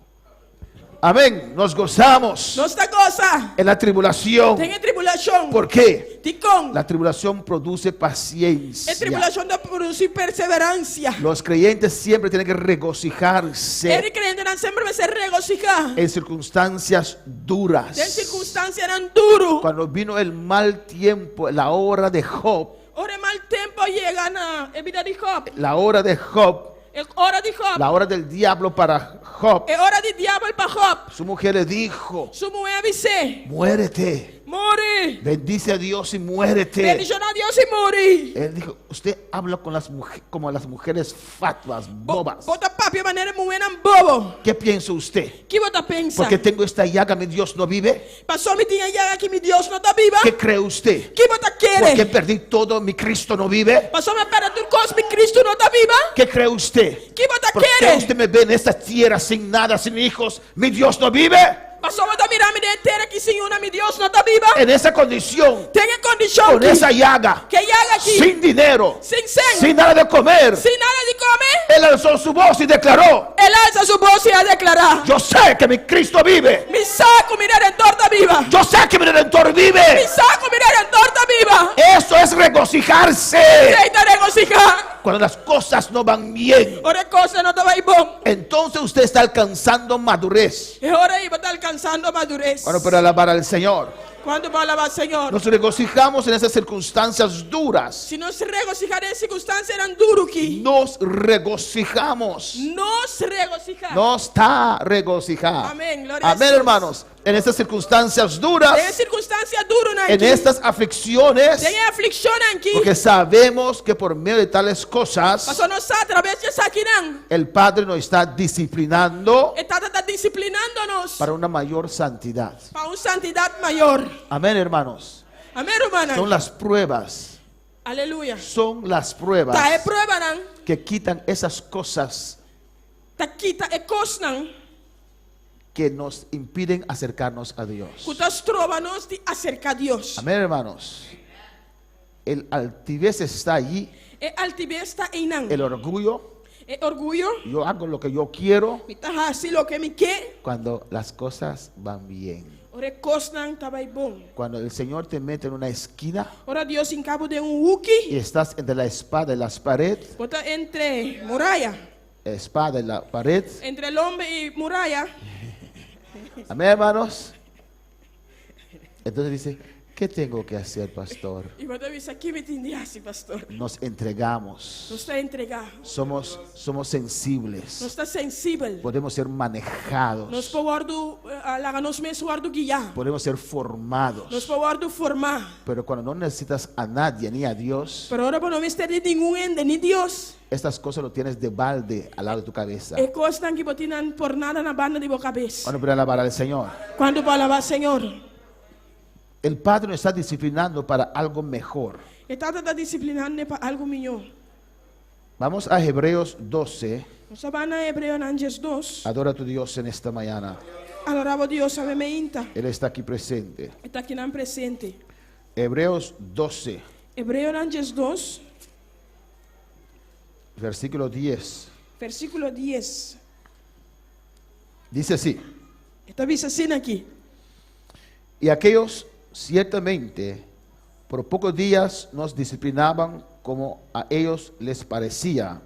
Amén. Nos gozamos
Nos ta gosa
en la tribulación.
den e tribulashon.
¿Por qué?
Dikon.
La tribulación produce
E
paciencia.
tribulashon ta produsí perseveransia.
Los creyentes siempre tienen que regocijarse
E kreyentenan semper mester regosihá
en circunstancias duras.
Den sirkunstansianan duru.
Cuando vino el mal tiempo, la hora de Job,
Ora e mal tempu a yega na e bida di Job.
la hora de Job,
E ora di Job.
la hora del diablo para Job,
E ora di diabel pa Job.
su mujer le dijo,
Su muhé a bis'é.
muérete,
Muri.
bendice a Dios y muérete.
Bendishoná Dios i muri.
Él dijo, usted habla con las mujeres como las mujeres fatuas, bobas.
Bo ta papia manera muhénan bobo.
¿Qué piensa usted?
Ki bo ta pensa?
Porque tengo esta llaga, mi Dios no vive.
Pasó mi tin e yaga aki, mi Dios no ta biba.
¿Qué cree usted?
Ki bo ta
Porque
kere?
perdí todo, mi Cristo no vive.
Pasó mi a pèrdè tur kos, mi Cristo no ta biba.
¿Qué cree usted?
Ki bo ta
¿Por qué
kere?
usted me ve en esta tierra sin nada, sin hijos? ¿Mi Dios no vive?
Pasobra bo ta mira mi den e tera aki sin yuna, mi Dios no ta biba.
En esa condición,
Den e kondishon
con
aki,
esa llaga,
ku e yaga aki,
sin dinero,
sin sen,
sin nada de comer,
sin nada di kome,
él alzó su voz y declaró,
el a alsa su bos i a deklará,
yo sé que mi Cristo vive,
Mi sa ku mi Redentor ta biba.
yo sé que mi Redentor vive.
Mi sa ku mi Redentor ta biba.
Eso es regocijarse.
Esei ta regosihá.
Cuando las cosas no van bien,
Ora e kosnan no ta bai bon,
entonces usted está alcanzando madurez.
e ora ei bo ta alkansando madures.
Bueno, pero alabar al Señor.
Kuantu bo alabá Señor?
Nos regocijamos en esas circunstancias duras.
Si nos regosihá den e sirkunstansianan duru ki.
Nos regocijamos.
Nos regosihá.
Nos ta regocihá.
Amén, gloria a
Amén,
Jesús.
hermanos. En estas circunstancias duras,
Den e sirkunstansia durunan
en
ki.
estas aflicciones,
Den e aflikshonnan ki.
porque sabemos que por medio de tales cosas,
Pasobra nos sa atraves di esakinan.
el Padre nos está disciplinando
E Tata ta disiplinando nos
para una mayor santidad.
pa un santidat mayor.
Amén, hermanos.
Amén, rumannan.
Son las pruebas,
Aleluya.
son las pruebas
Ta e pruebanan
que quitan esas cosas
ta kita e kosnan
que nos impiden acercarnos a Dios.
ku ta stroba nos di aserká Dios.
Amén, hermanos. El altivez está allí,
E altibes ta einan.
el orgullo.
E orguyo,
Yo hago lo que yo quiero
mi ta hasi loke mi ke.
cuando las cosas van bien.
Ora e kosnan ta bai bon.
Cuando el Señor te mete en una esquina
Ora Dios hinka bo den un huki.
y estás entre la espada y las paredes,
Bo ta entre muraya.
espada y la pared.
Entre lomba i muraya.
Amén, hermanos. Entonces dice, ¿qué tengo que hacer, pastor?
I bo ta bisa, Ki mi tin di hasi, pastor?
Nos entregamos.
Nos ta entregá.
Somos, somos sensibles.
Nos ta sensibel.
Podemos ser manejados.
Nos por wòrdu, laga nos mes wòrdu guiá.
Podemos ser formados.
Nos por wòrdu formá.
Pero cuando no necesitas a nadie ni a Dios,
Pero ora bo no mester di ningun hende ni Dios,
estas cosas lo tienes de balde al lado de tu cabeza.
e kosnan ki bo tin nan por nada na banda di bo kabes.
Bueno, pero alabar al Señor.
Kuantu por alabá Señor?
El Padre nos está disciplinando para algo mejor.
E Tata ta disiplinando pa algu mihó.
Vamos a Hebreos 12.
Nos ta bai na Hebreonan 12.
Adora a tu Dios en esta mañana.
Adorá bo Dios awe mainta.
Él está aquí presente.
E ta akinan presente.
Hebreos 12.
Hebreonan 12.
Versículo 10.
Versíkulo 10.
Dice así.
E ta bisa asina aki.
Y aquellos ciertamente por pocos días nos disciplinaban como a ellos les parecía.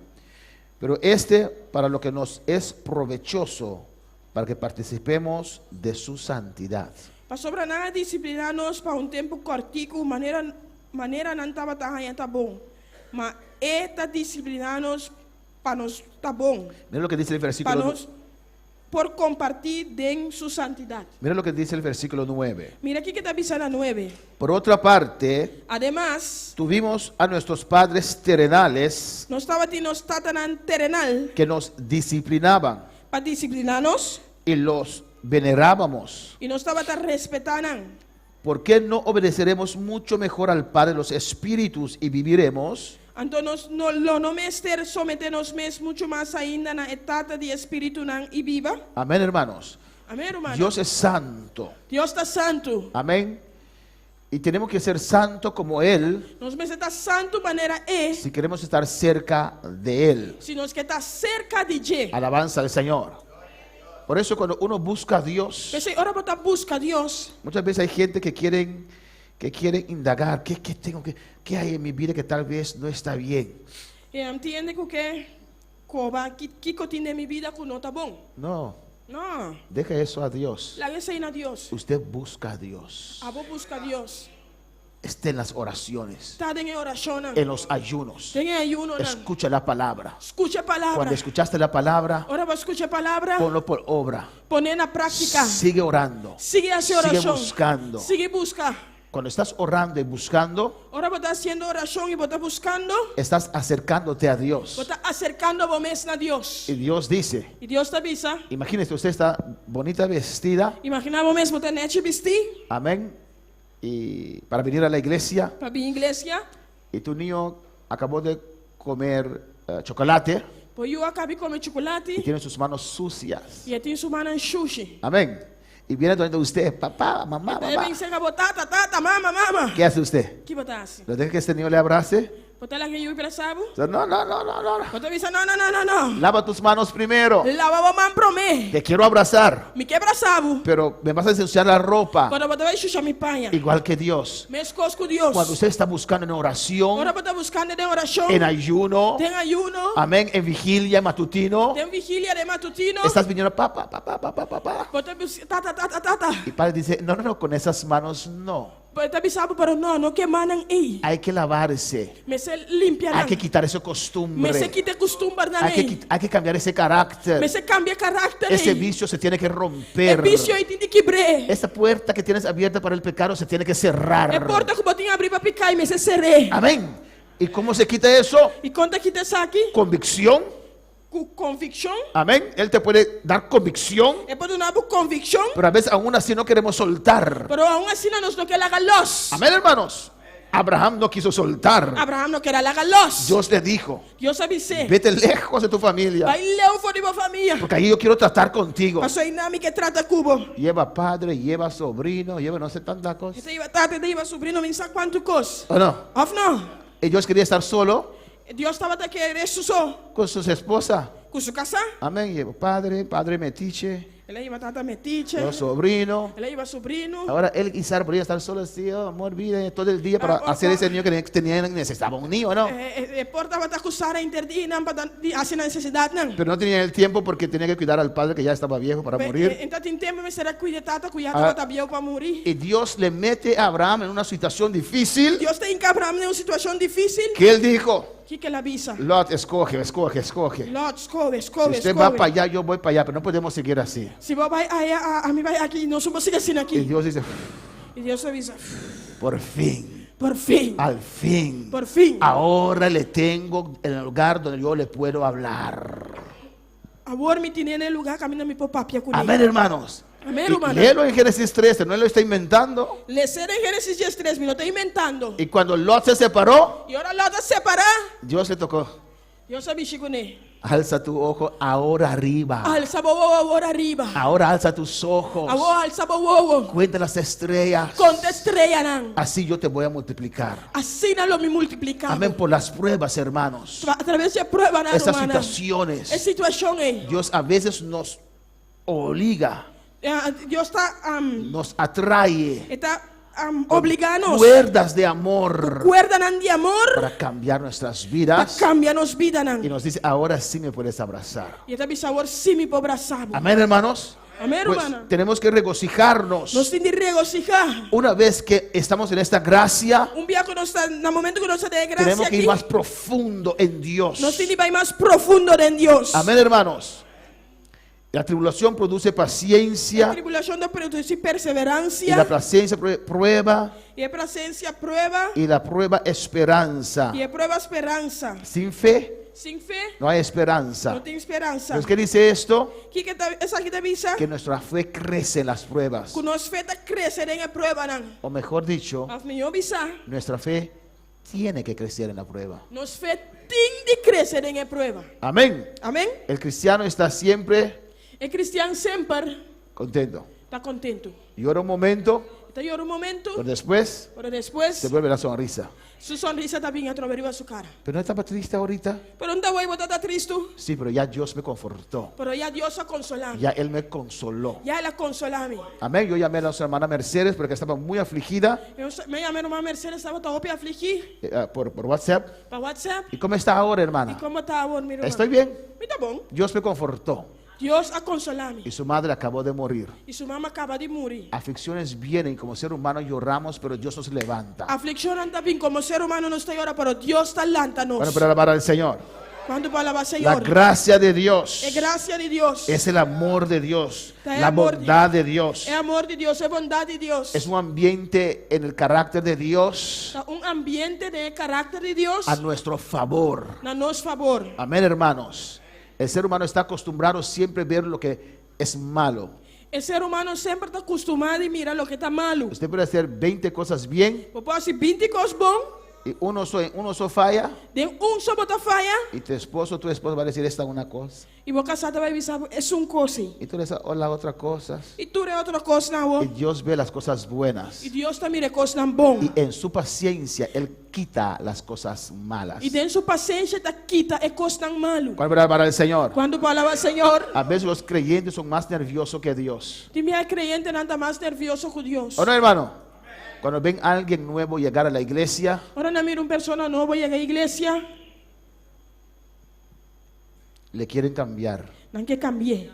Pero este para lo que nos es provechoso, para que participemos de su santidad.
Pasobra nan a disipliná nos pa un tempu kòrtiku, manera manera nan tabata haña ta bon. Ma e ta disipliná nos pa nos ta bon,
Mira lo que dice el
pa
versículo,
nos por kompartí den su santidat.
mira lo que dice el versículo 9.
Mira kiko ta bisa na nuebe.
Por otra parte,
Ademas,
tuvimos a nuestros padres terrenales
nos tabatin nos tatanan terenal
que nos disciplinaban
pa disipliná nos
y los venerábamos.
i nos tabata respetá nan.
¿Por qué no obedeceremos mucho mejor al Padre de los Espíritus y viviremos?
Anto nos no lo no mester someté nos mes muchu mas ainda na e Tata di espiritunan i biba?
Amén, hermanos.
Amén, rumannan.
Dios es santo.
Dios ta santu.
Amén. Y tenemos que ser santo como Él
Nos mester ta santu manera E
si queremos estar cerca de Él.
si nos ke ta serka di dje.
Alabanza al Señor. Por eso cuando uno busca a Dios,
P'esei ora bo ta buska Dios,
muchas veces hay gente que quieren, que quieren indagar, ¿qué, qué tengo que, qué hay en mi vida que tal vez no está bien?
e tin hende ku ke koba ki kiko tin den mi bida ku no ta bon.
No,
No,
deja eso a Dios.
laga esei na Dios.
Usted busca a Dios.
Abo buska Dios.
Esté en las oraciones,
Ta den e orashonnan.
en los ayunos.
Den e ayunonan.
Escucha la palabra.
Skucha e palabra.
Cuando escuchaste la palabra,
Ora bo skucha e palabra,
ponlo por obra.
pon'é na práktika.
Sigue orando.
Sigui hasi
Sigue
orashon.
buscando.
Sigui buska.
Cuando estás orando y buscando,
Ora bo ta hasiendo orashon i bo ta buskando,
estás acercándote a Dios.
bo ta aserkando bo mes na Dios.
Y Dios dice,
I Dios ta bisa,
imagínese, usted está bonita vestida,
Imaginá bo mes bo ta nèchi bistí
amén, y para venir a la iglesia,
pa bin iglesia,
y tu niño acabó de comer eh, chocolate
bo yu a kaba di kome
y
chukulati
tiene sus manos sucias.
i e tin su mannan shushi.
Amén. Y viene donde usted, papá, mamá,
E
mamá.
bin serka bo tata, tata, mama, mama.
¿Qué hace usted?
Ki bo ta hasi?
¿Lo deja que este niño le abrace?
Bo ta laga e yu brasa bo?
O sea, no, no, no, no, no.
Bo ta bisa, no, no, no, no, no.
Lava tus manos primero.
Laba bo man promé.
Te quiero abrazar,
Mi ke brasa bo.
pero me vas a ensuciar la ropa.
Pero bo ta bai susha mi paña.
Igual que Dios.
Meskos ku Dios.
Cuando usted está buscando en oración,
Ora bo ta buskando den orashon,
en ayuno,
den ayuno,
amén, en vigilia, matutino,
den vigilia, den matutino,
estás viniendo papá, papá, papá, papá.
Bo ta bus- tata, tata, tata.
Y padre dice, no, no, no, con esas manos no.
E ta bisa bo, pero no, no ku e mannan ei.
Hay que lavarse.
Mester limpia
Hay
nan.
que quitar esa costumbre.
Mester kita e kustumbernan
Hay que,
ei.
hay que cambiar ese carácter.
Mester kambia e karakter
Ese
ei.
vicio se tiene que
E
romper.
visio ei tin di kibra.
Esa puerta que tienes abierta para el pecado se tiene que cerrar.
E porta ku bo tin habrí pa piká, mester sera.
Amén. ¿Y cómo se quita eso?
I kon ta kita esaki?
Convicción.
Ku konvikshon.
Amén. Él te puede dar convicción,
E por duna bo konvikshon.
pero a veces aún así no queremos soltar.
Pero aun asina nos no ke laga los.
Amén, hermanos. Abraham no quiso soltar.
Abraham no ker a laga los.
Dios le dijo,
Dios a bis'é.
vete lejos de tu familia,
Bai leu for di bo famia.
porque ahí yo quiero tratar contigo.
Paso einan mi ke trata ku bo.
Lleva padre, lleva sobrino, lleva no sé tantas cosas.
E ta hiba tata, e ta hiba subrino, mi n' sa kuantu kos.
¿O no?
Òf no?
Y Dios quería estar solo
Dios tabata ke su so
con su esposa.
ku su kasá.
Amén. Lleva padre, padre metiche,
El a hiba tata metiche.
lleva sobrino.
El a hiba subrino.
Ahora él y Sara podían estar solos así, oh, amor, vida, todo el día para
Ah, oh,
hacer
oh.
ese niño que tenía, necesitaba un niño, ¿no?
E, e, e por tabata ku Sara henter dia nan pa hasi nan nesesidatnan.
Pero no tenía el tiempo porque tenía que cuidar al padre que ya estaba viejo para morir.
E n' tin tempu mester a kuida tata ku ya
Ah.
tabata bieu pa muri.
Y Dios le mete a Abraham en una situación difícil
Dios ta hinka Abraham den un situashon difísil.
que él dijo,
Kiko el a bisa?
Lot, escoge, escoge, escoge.
Lot, skohe,
Si
skohe,
usted va
skohe.
para allá, yo voy para allá, pero no podemos seguir así.
Si bo bai aya, ami bai aki, nos no por sigui asina
Y
aki.
Dios dice,
I Dios a bisa,
por fin,
por fin,
al fin,
por fin.
ahora le tengo en el lugar donde yo le puedo hablar.
Awor mi tin'é na e lugá kaminda mi por papia kuné.
Amén, hermanos.
Amén,
Y
hermano.
Léelo en Génesis 13, no lo está inventando.
Les'é den Génesis 13, mi no ta inventando.
Y cuando Lot se separó,
I ora Lot a separá,
Dios le tocó.
Dios a mishi kuné.
Alza tu ojo ahora arriba.
Alsa bo wowo awor ariba.
Ahora alza tus ojos.
Awor alsa bo wowo.
Cuenta las estrellas.
Konta streanan.
Así yo te voy a multiplicar.
Asina lo mi multipliká.
Amén por las pruebas, hermanos.
A traves di pruebanan,
Esas
rumannan.
situaciones.
E situashon ei.
Dios a veces nos obliga,
Dios ta um,
nos atrae
ta um, obligá nos.
cuerdas de amor
Kuerdanan di amor
para cambiar nuestras
pa
vidas.
kambia nos bidanan.
Y nos dice, ahora sí me puedes abrazar.
I e ta bisa awor sí mi por brasa bo.
Amén, hermanos.
Amén,
Pues,
rumannan.
tenemos que regocijarnos.
Nos tin di regosihá.
Una vez que estamos en esta gracia,
Un biaha ku nos ta, na momento ku nos ta den grasia
tenemos que ir
aki,
más profundo en Dios.
nos tin di bai mas profundo den Dios.
Amén, hermanos. La tribulación produce
La
paciencia
tribulashon ta produsí
y la
perseveransia
paciencia prueba
i e pasenshi prueba
y la prueba esperanza.
i e prueba speransa.
Sin fe
Sin fe
no hay esperanza.
no tin speransa.
Entonces, ¿qué dice esto?
Kiko esaki ta bisa?
Que nuestra fe crece en las pruebas.
Ku nos fe ta krese den e pruebanan.
O mejor dicho,
Òf mihó bisá,
nuestra fe tiene que crecer en la prueba.
nos fe tin di krese den e prueba.
Amén.
Amèn?
El cristiano está siempre
E kristian semper
contento.
ta kontentu.
Llora un momento,
E ta yora un momento,
pero después
pero despues
se vuelve la sonrisa.
su sonrisa ta bin atrobe riba su kara.
Pero no estaba triste ahorita.
Pero n' ta awor bo tabata tristu,
Sí, pero ya Dios me confortó.
pero ya Dios a konsolá mi.
Ya Él me consoló.
Ya el a konsolá mi.
Amén. Yo llamé a nuestra hermana Mercedes porque estaba muy afligida
Mi a yama ruman Mercedes tabata hopi afligí
por WhatsApp.
pa WhatsApp.
¿Y cómo está ahora,
I
hermana?
kon ta awor, mi ruman?
Estoy bien.
Mi ta bon.
Dios me confortó.
Dios a konsolá mi.
Y su madre acabó de morir.
I su mama a kaba di muri.
Aflicciones vienen, como ser humano lloramos, pero Dios nos levanta.
Aflikshonnan ta bin komo ser humano nos ta yora, pero Dios ta lanta nos.
Bueno, pero alabar al Señor.
Kuantu por alabá
La
Señor?
gracia de Dios
E grasia di Dios.
es el amor de Dios,
El
la
amor de-
bondad de Dios.
E amor di Dios, e bondat di Dios.
Es un ambiente en el carácter de Dios
Ta un ambiente den karakter di Dios
a nuestro favor.
na nos fabor.
Amén, hermanos. El ser humano está acostumbrado siempre a ver lo que es malo.
E ser humano semper ta kustumbrá di mira loke ta malu.
Usted puede hacer 20 cosas bien
Bo por hasi 20 kos bon,
Y uno so, uno so falla
Den un so bo ta faya
y tu esposo o tu esposa va a decir esta una cosa.
i bo kasá ta bai bisa bo esun kos ei.
Y tú le dices, o la otra cosa.
I tur e otro kosnan
Y
awor.
Dios ve las cosas buenas.
I Dios ta mira e kosnan bon.
Y en su paciencia Él quita las cosas malas.
I den su pasenshi e ta kita e kosnan malu.
¿Cuál verdad para el Señor?
Kuantu por alabá Señor?
A veces los creyentes son más nerviosos que Dios.
Tin bia e kreyentenan ta mas nervioso ku Dios.
¿O no, hermano? Cuando ven a alguien nuevo llegar a la iglesia,
Ora nan mira un persona nobo yega e iglesia,
le quieren cambiar.
nan ke kambi'é.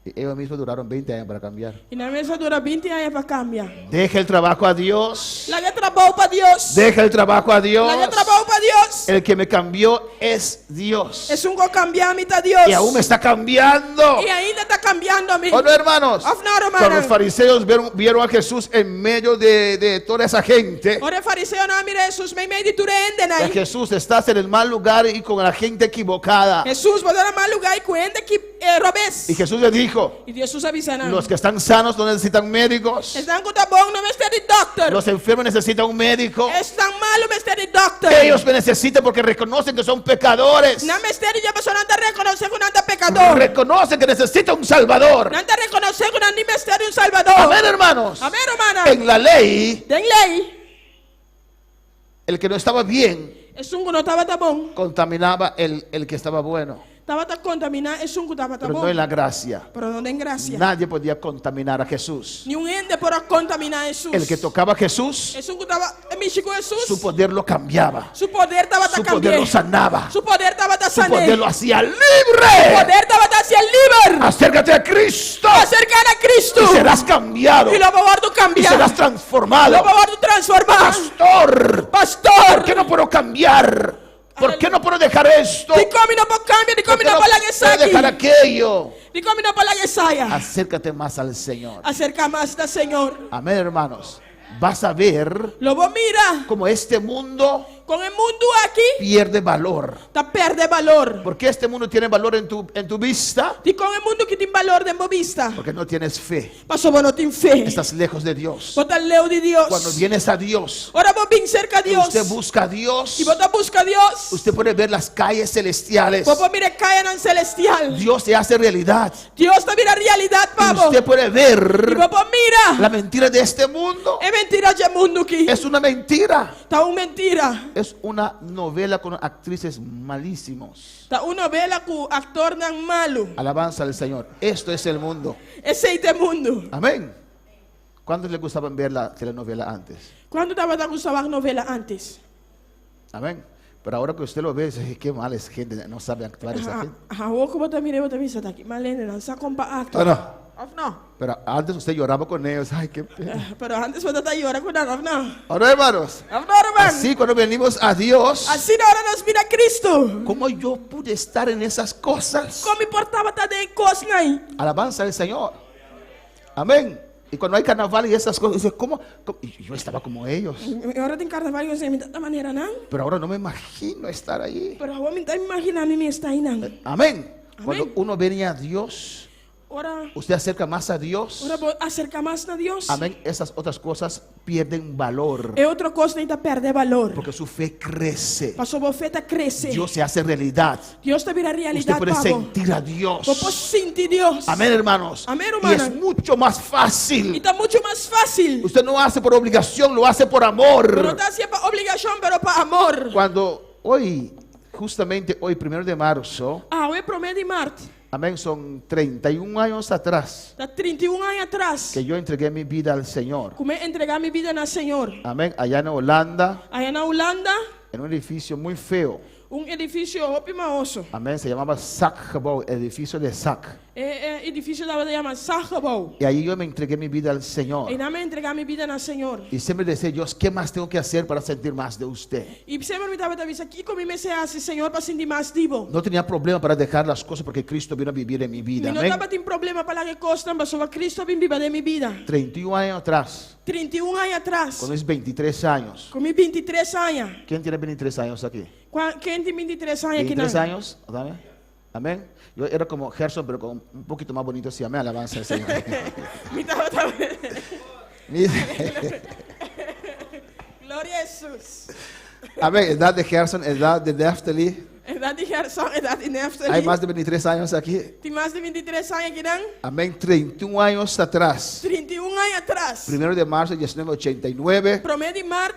Y ellos mismos duraron 20 años para cambiar.
I nan mes a dura binti aña pa kambia.
Deja el trabajo a Dios.
Laga e trabou pa Dios.
Deja el trabajo a Dios.
Laga e trabou pa Dios.
El que me cambió es Dios.
Esun ku a kambia mi ta Dios.
Y aún me está cambiando.
I ainda ta kambiando mi.
¿O no, hermanos?
Òf no, rumannan?
Cuando los fariseos vieron a Jesús en medio de toda esa gente,
Ora e fariseonan a mira Hesus meimei di tur e hendenan
que
ei.
Jesús, estás en el mal lugar y con la gente equivocada.
Hesus, bo ta na mal lugá i ku hende ki robes.
Y Jesús le dijo,
I Hesus a bisa nan,
los que están sanos no necesitan médicos.
Esnan ku ta bon no mester di dòkter.
Los enfermos necesitan un médico.
Esnan malu mester di dòkter.
Ellos me necesitan porque reconocen que son pecadores.
Nan mester di dje pasobra nan ta rekonosé ku nan ta pekador.
Reconocen que necesitan un Salvador.
Nan ta rekonosé ku nan di mester di un Salbador.
Amén, hermanos.
Amén, rumannan.
En la ley,
Den lei,
el que no estaba bien
esun ku no tabata bon,
contaminaba el que estaba bueno.
tabata kontaminá esun ku tabata
Pero
bon.
no en la gracia.
Pero no den grasia.
Nadie podía contaminar a Jesús.
Niun hende por a kontaminá Hesus.
El que tocaba a Jesús,
Esun ku tabata mishi ku Hesus,
su poder lo cambiaba.
su poder tabata
Su poder
kambi'é.
lo sanaba.
Su poder tabata
Su
san'é.
poder lo hacía
Su
libre.
poder tabata hasié liber.
Acércate a Cristo
Aserká na Cristo.
y serás cambiado
I lo bo wòrdu
y
kambiá.
serás transformado.
Lo bo wòrdu transformá.
Pastor,
Pastor.
¿por qué no puedo cambiar? ¿Por qué no puedo dejar esto?
Dikon mi no por kambia, dikon
¿Por
mi
qué
no
no
por laga
puedo
esaki?
dejar aquello?
Dikon mi no por laga esaya?
Acércate más al Señor.
Aserká mas na Señor.
Amén, hermanos. Vas a ver
Lo bo mira
cómo este mundo
kon e mundu aki
pierde valor.
ta pèrdè balor.
¿Por qué este mundo tiene valor en tu vista?
Dikon e mundu aki tin balor den bo bista?
Porque no tienes fe.
Pasobra bo no tin fe.
Estás lejos de Dios.
Bo ta leu di Dios.
Cuando vienes a Dios,
Ora bo bin serka
y
Dios.
usted busca a Dios,
I bo ta buska Dios.
usted puede ver las calles celestiales.
Bo por mira e kayanan selestial.
Dios se hace realidad.
Dios ta bira realidat
Y
pa bo.
usted puede
I
ver
bo por mira
la mentira de este mundo.
e mentira di e mundu aki.
Es una mentira.
Ta un mentira.
Es una novela con actrices malísimos.
Ta un novela ku aktornan malu.
Alabanza al Señor. Esto es el mundo.
Esei ta e mundu.
Amén. ¿Cuántos les gustaban ver la telenovela antes?
Kuantu tabata gusta wak novela antes?
Amén. Pero ahora que usted lo ve, dice, qué mal es gente, no sabe actuar esa gente.
Awor ku bo ta mira, bo ta bisa, ta ki mal hende, nan sa kon pa aktua.
No, no.
Òf no?
Pero antes usted lloraba con ellos. Ay, qué pena.
Pero antes bo tabata yora ku nan, òf no?
Ahora, hermanos,
Òf no, ruman?
así cuando venimos a Dios,
Asina ora nos bin na Cristo.
¿cómo yo pude estar en esas cosas?
Kon mi por tabata den e kosnan ei?
Alabanza al Señor. Amén. Y cuando hay carnaval y esas cosas, dice, ¿cómo? ¿Cómo? Y yo estaba como ellos.
Ora tin karnaval, mi ta ta manera nan.
Pero ahora no me imagino estar ahí.
Pero awor mi n' ta imaginá mi mes ta einan.
Amén. Cuando
Amén.
uno viene a Dios,
Ora,
usted acerca más a Dios.
ora bo aserká mas na Dios.
Amén. Esas otras cosas pierden valor.
E otro kosnan ta pèrdè balor.
Porque su fe crece.
Pasobra bo fe ta krese.
Dios se hace realidad.
Dios ta bira
Usted
realidat
puede
pa bo.
sentir a Dios.
Bo por sinti Dios.
Amén, hermanos.
Amén,
Y
hermana.
es mucho más fácil.
I ta muchu mas fásil.
Usted no hace por obligación, lo hace por amor.
No ta hasi pa obligashon, pero pa amor.
Cuando hoy, justamente hoy, primero de marzo,
Awe promé di mart.
amén, son 31 años atrás
Ta 31 aña atras.
que yo entregué mi vida al Señor.
Ku mi a entregá mi bida na Señor.
Amén, allá en Holanda,
Aya na Hulanda,
en un edificio muy feo.
un edifisio hopi mahoso.
Amén, se llamaba Sackgebouw, edificio de Sack.
E, e edifisio tabata yama Sackgebouw.
Y ahí yo me entregué mi vida al Señor.
Einan mi a entregá mi bida na Señor.
Y siempre decía, Dios, ¿qué más tengo que hacer para sentir más de usted?
I semper mi tabata bisa, kiko mi mester hasi, Señor, pa sinti mas di bo.
No tenía problema para dejar las cosas porque Cristo vino a vivir en mi vida.
Mi no
Amén.
tabatin problema pa laga kosnan, pasobra Cristo a bin biba den mi bida.
31 años atrás,
31 aña atras.
con mis 23 años.
Ku mi 23 aña.
¿Quién tiene 23 años aquí?
Kua, ken tin 23 aña aki
23
nan?
años, dame. Amén. Yo era como Gerson, pero con un poquito más bonito, sí. Amén, alabanza al Señor.
Mi tabata
Mire.
Gloria a Jesús.
Amén. Edad de Gerson, edad de Neftali.
Edat di Gerson, edat di Neftali.
Hay más de 23 años aquí.
Tin mas di 23 aña akinan.
Amén. 31 años atrás.
31 aña atras.
Primero de marzo de 1989.
Promé di mart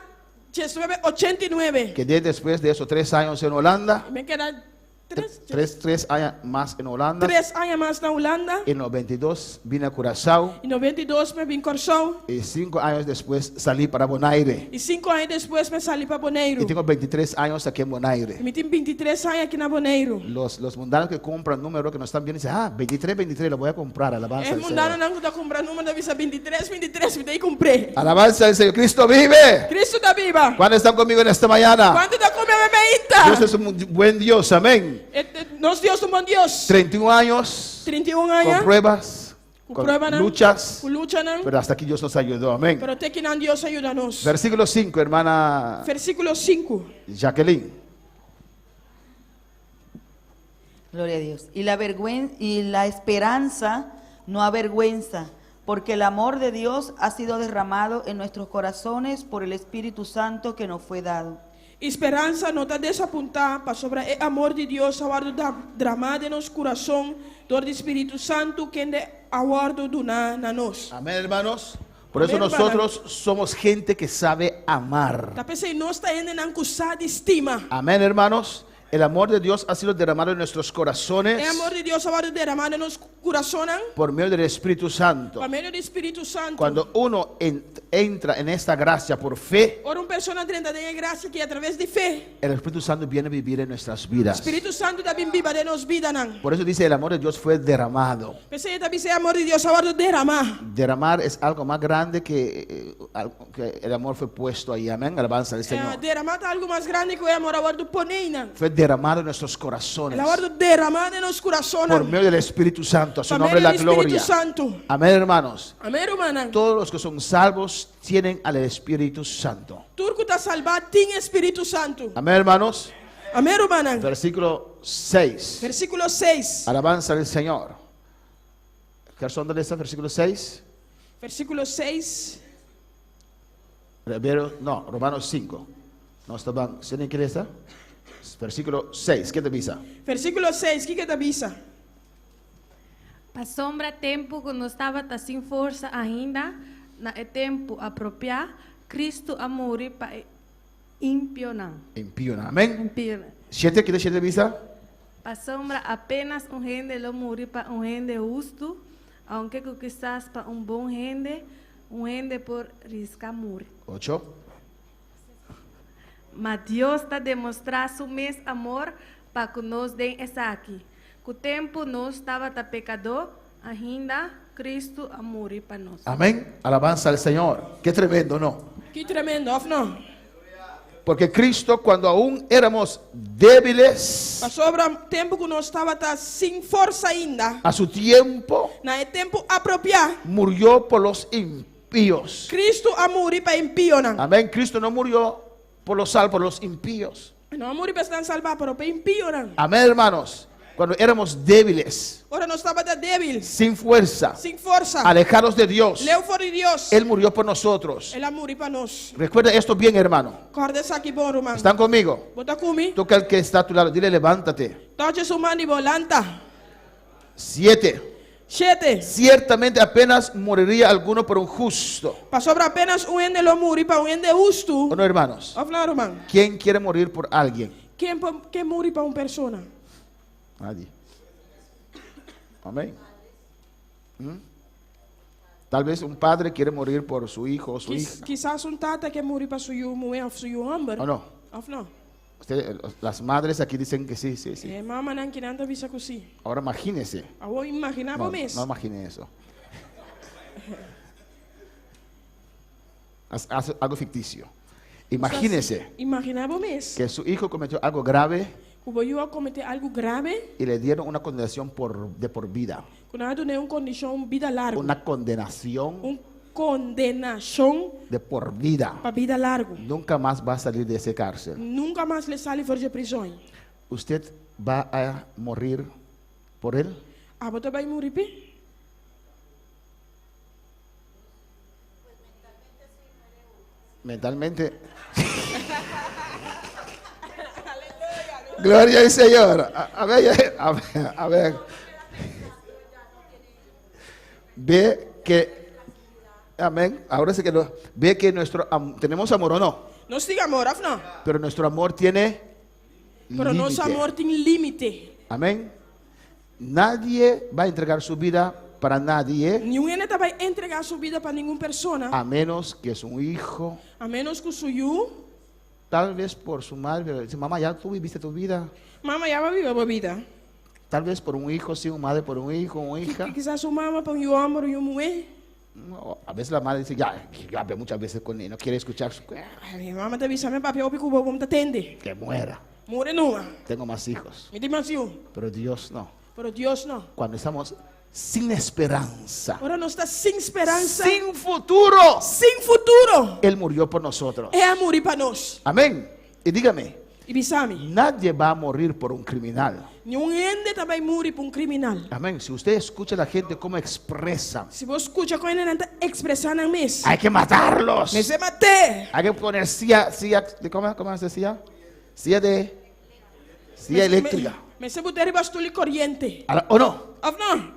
1989.
Quedé después de esos tres años en Holanda.
Mi a keda tres,
Tres, 3 años más en Holanda.
3 aña mas na Hulanda.
En 92 vine a Curazao.
I 92 mi a bin Kòrsou.
Y 5 años después salí para Bonaire.
I 5 aña despues mi a sali pa Boneiru.
Y tengo 23 años aquí en Bonaire.
I mi tin 23 aña aki na Boneiru.
Los mundanos que compran números que no están bien dicen, ah, 23, 23, lo voy a comprar. Alabanza
E
al
mundano
Señor.
nan ku ta kumpra number ta bisa 23, 23, mi ta bai kumpr'é.
Alabanza al Señor. Cristo vive.
Kristu ta biba.
¿Cuántos están conmigo en esta mañana?
Kuantu ta ku mi awe mainta?
Dios es un buen Dios, amén.
Nos Dios ta un bon Dios.
31 años
31 aña.
con pruebas,
Ku
con
prueba,
luchas,
Ku luchanan.
pero hasta aquí Dios nos ayudó, amén.
Pero te akinan Dios a yuda nos.
Versículo 5, hermana
Versíkulo 5.
Jacqueline.
Gloria a Dios. Y la y la esperanza no avergüenza, porque el amor de Dios ha sido derramado en nuestros corazones por el Espíritu Santo que nos fue dado.
I speransa no ta desapuntá pasobra e amor di Dios a wòrdu dramá den nos kurason dor di Spiritu Santu ku a wòrdu duná na nos.
Amén, hermanos. Por eso
Amén,
nosotros somos gente que sabe amar.
Ta p'esei nos ta hendenan ku sa di stima.
Amén, hermanos. El amor de Dios ha sido derramado en nuestros corazones
E amor di Dios a wòrdu dramá den nos kurason
por medio del Espíritu Santo.
pa medio di Spiritu Santu.
Cuando uno entra en esta gracia por fe,
Ora un persona drenta den e grasia aki a traves di fe.
el Espíritu Santo viene a vivir en nuestras vidas.
Spiritu Santu ta bin biba den nos bidanan.
Por eso dice, el amor de Dios fue derramado.
P'esei e ta bisa e amor di Dios a wòrdu dramá.
Derramar es algo más grande que el amor fue puesto ahí. Amén. Alabanza al Señor.
Dramá ta algu mas grandi ku e amor a wòrdu poné nan.
Fue derramado en nuestros corazones
El a wòrdu dramá den nos kurason.
por medio del Espíritu Santo. A su
Pa
nombre
medio
la
di Spiritu
gloria.
Santu.
Amén, hermanos.
Amèn, rumannan.
Todos los que son salvos tienen al Espíritu Santo.
Tur ku ta salbá tin Spiritu Santu.
Amén, hermanos.
Amèn, rumannan.
Versículo 6.
Versíkulo 6.
Alabanza al Señor. Gerson, ¿dónde está? Versículo 6.
Versíkulo 6.
Hebreos- no, Romanos 5. No, está bien. ¿Tienen que leer? Versículo 6. ¿Qué te dice?
Versíkulo 6. Kiko e ta bisa?
Pasobra tempu ku nos tabata sin forsa ainda, na e tempu apropiá, Kristu a muri pa impionan.
Impío. Amén.
Impionan.
7, ¿qué te dice?
Pasobra apenas un hende lo muri pa un hende hustu, aunke ku kisas pa un bon hende, un hende por riska muri.
8.
Ma Dios ta demostrá su mes amor pa ku nos den esaki. Ku tempu nos tabata pekadó, ainda Kristu a muri pa nos.
Amén. Alabanza al Señor. Qué tremendo, ¿no?
Ki tremendo, òf no?
Porque Cristo, cuando aún éramos débiles,
Pasobra tempu ku nos tabata sin forsa ainda.
a su tiempo
Na e tempu apropiá.
murió por los impíos.
Kristu a muri pa impionan.
Amén. Cristo no murió por los salvos, por los impíos.
No a muri pa esnan salbá, pero pa impionan.
Amén, hermanos. Cuando éramos débiles,
Ora nos tabata débil,
sin fuerza,
sin forsa.
alejados de Dios,
Leu for di Dios.
Él murió por nosotros.
El a muri pa nos.
Recuerda esto bien, hermano.
Kòrda esaki bon, ruman.
¿Están conmigo?
Bo ta ku mi.
Toca al que está a tu lado. Dile, levántate.
Toka su man di bo lanta.
7.
7.
Ciertamente apenas moriría alguno por un justo.
Pasobra apenas un hende lo muri pa un hende hustu.
¿O no, hermanos?
Òf no, ruman.
¿Quién quiere morir por alguien?
Ken ke muri pa un persona?
Nadie. Amén. Tal vez un padre quiere morir por su hijo o su
Kis,
hija.
kisas un tata ke muri pa su yu muhé òf su yu hòmber.
¿O no?
Òf no?
Ustedes, las madres aquí dicen que sí, sí, sí.
E mamanan akinan ta bisa ku sí.
Ahora imagínese.
Awor imaginá
No,
mes.
no imagine eso. Haz algo ficticio. Imagínese
Imaginá bo mes.
que su hijo cometió algo grave
Ku bo yu a kometé algu grave,
y le dieron una condenación de por vida.
ku nan a dun'é un kondenashon bida largu.
Una condenación
Un kondenashon
de por vida.
pa bida largu.
Nunca más va a salir de ese cárcel.
Nunka mas l'e sali for di prizòn.
¿Usted va a morir por él?
Abo ta bai muri p'e?
Mentalmente. Gloria al Señor. A, ver, a ver, a ver. Ve que, amén. Ahora sí que lo, ve que nuestro, tenemos amor o no.
Nos tin amor, òf no?
Pero nuestro amor tiene
Pero nos
límite.
amor tin límite.
Amén. Nadie va a entregar su vida para nadie,
Ningun hende ta bai entregá su bida pa ningun persona,
a menos que es un hijo,
a ménos ku su yu.
Tal vez por su madre, pero dice, mamá, ya tú viviste tu vida.
Mama, ya bo a biba bo bida.
Tal vez por un hijo, sí, un madre por un hijo, una hija.
Kisas un mama pa un yu hòmber, un yu muhé.
No, a veces la madre dice, ya, yo hablé muchas veces con él, no quiere escuchar. Su...
Mi mama ta bisa, mi a papia hopi ku bo, bo no ta tende.
Que muera.
Muri numa.
Tengo más hijos.
Mi tin mas yu.
Pero Dios no.
Pero Dios no.
Cuando estamos sin esperanza.
Ora nos ta sin speransa.
Sin futuro.
Sin futuro.
Él murió por nosotros.
El a muri pa nos.
Amén. Y dígame.
I bisa mi.
Nadie va a morir por un criminal.
Ningun hende ta bai muri pa un kriminal.
Amén. Si usted escucha a la gente cómo expresa.
Si bo skucha kon hendenan ta ekspresá nan mes.
Hay que matarlos.
Mester mat'é.
Hay que poner silla, silla, ¿cómo, cómo se decía? Silla de, silla eléctrica.
Mester bot'é riba stul di koriente.
¿O no?
Òf no?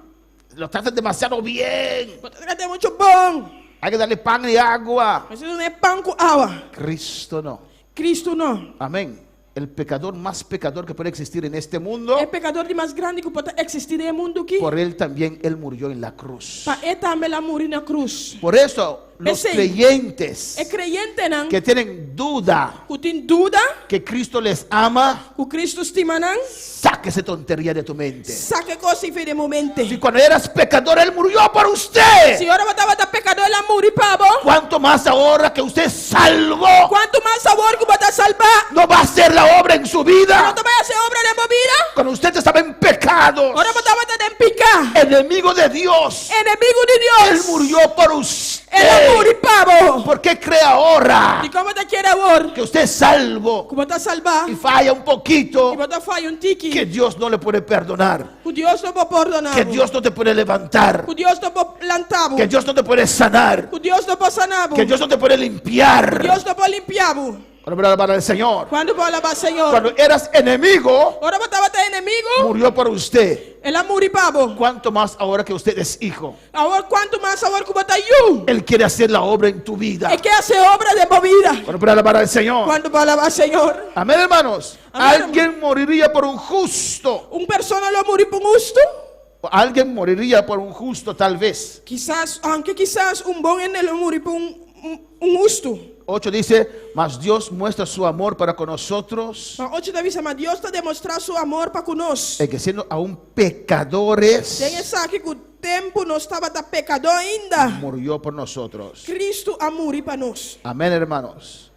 Lo tratan demasiado bien.
Bo ta trat'é muchu bon.
Hay que darle pan y agua.
Mester dun'é pan ku awa.
Cristo no.
Cristo no.
Amén. El pecador más pecador que puede existir en este mundo.
E pekador di mas grandi ku por ta eksistí den e mundu aki.
Por él también él murió en la cruz.
Pa e tambe el a muri na krus.
Por eso los
P'esei,
creyentes
e kreyentenan
que tienen duda
ku tin duda
que Cristo les ama,
ku Cristo stima nan,
saca esa tontería de tu mente.
Saka e kos ei for di bo mente.
Si cuando eras pecador, Él murió por usted.
Si ora bo tabata pekador, El a muri pa bo.
Cuánto más ahora que usted es salvo.
Kuantu mas awor ku bo ta salbá.
No va a hacer la obra en su vida.
No ta bai hasi obra den bo bida.
Cuando usted estaba en pecados.
Ora bo tabata den piká.
Enemigo de Dios.
Enemigu di Dios.
Él murió por usted.
El a muri pa bo.
¿Por qué cree ahora?
Dikon bo ta kere awor?
Que usted es salvo.
Ku bo ta salbá.
Y falla un poquito.
I bo ta faya un tiki.
Que Dios no le puede perdonar.
Ku Dios no por pordoná bo.
Que Dios no te puede levantar.
Ku Dios no por lanta bo.
Que Dios no te puede sanar.
Ku Dios no por sana bo.
Que Dios no te puede limpiar.
Ku Dios no por limpia bo.
Cuando puede alabar al Señor.
Kuantu por alabá Señor?
Cuando eras enemigo.
Ora bo tabata enemigu.
Murió por usted.
El a muri pa bo.
Cuánto más ahora que usted es hijo.
Awor kuantu mas awor ku bo ta yu.
Él quiere hacer la obra en tu vida.
E ke hasi obra den bo bida.
Cuando puede alabar al Señor.
Kuantu por alabá Señor?
Amén, hermanos.
Amén,
Alguien moriría por un justo.
Un persona lo muri pa un hustu?
Alguien moriría por un justo, tal vez.
Kisas, aunke kisas un bon hende lo muri pa un un hustu.
Ocho dice, mas Dios muestra su amor para con nosotros.
Ma ocho ta bisa, ma Dios ta demostrá su amor pa ku nos.
En que siendo aún pecadores.
Den esaki ku tempu nos tabata pekadó ainda.
Murió por nosotros.
Cristo a muri pa nos.
Amén, hermanos.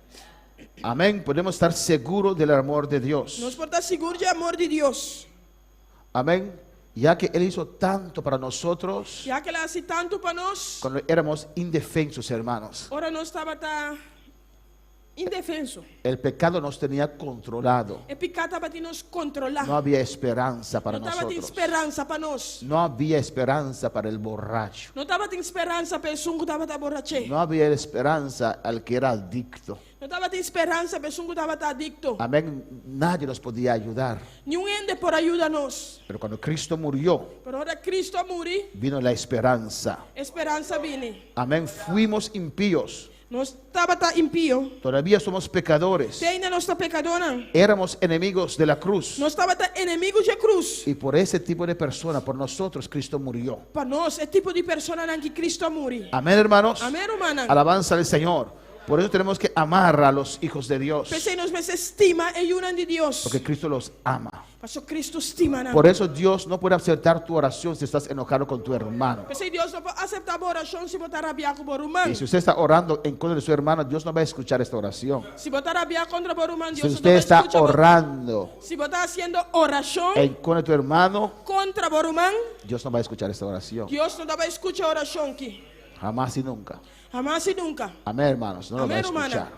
Amén. Podemos estar seguros del amor de Dios.
Nos por ta sigur dje amor di Dios.
Amén. Ya que Él hizo tanto para nosotros.
Ya ku El a hasi tantu pa nos.
Cuando éramos indefensos, hermanos.
Ora nos tabata indefenso.
El pecado nos tenía controlado.
E piká tabatin nos kontrolá.
No había esperanza para
No tabatin
nosotros.
speransa pa nos.
No había esperanza para el borracho.
No tabatin speransa pa esun ku tabata borraché.
No había esperanza al que era adicto.
No tabatin speransa pa esun ku tabata adikto.
Amén. Nadie nos podía ayudar.
Niun hende por a yuda nos.
Pero cuando Cristo murió,
Pero ora Cristo a muri,
vino la esperanza.
e speransa a bini.
Amén. Fuimos impíos.
Nos tabata impio.
Todavía somos pecadores.
Te ainda nos ta pekadónan.
Éramos enemigos de la cruz.
Nos tabata enemigu dje krus.
Y por ese tipo de persona, por nosotros, Cristo murió.
Pa nos, e tipo di personanan aki, Cristo a muri.
Amén, hermanos.
Amén, rumannan.
Alabanza al Señor. Por eso tenemos que amar a los hijos de Dios.
P'esei nos mester stima e yunan di Dios.
Porque Cristo los ama.
Paso Cristo stima nan.
Por eso Dios no puede aceptar tu oración si estás enojado con tu hermano.
P'esei Dios no por aseptá bo orashon si bo ta rabiá ku bo ruman.
Y si usted está orando en contra de su hermano, Dios no va a escuchar esta oración.
Si bo ta rabiá kontra bo ruman,
Si
Dios no
usted
ta
está
skucha bo.
orando
Si bo ta hasiendo orashon
en contra de tu hermano,
kontra bo ruman,
Dios no va a escuchar esta oración.
Dios no ta bai skucha orashon ki.
Jamás y nunca.
Hamas y nunca.
Amén, hermanos. No lo va a
Amén, hermana.
escuchar.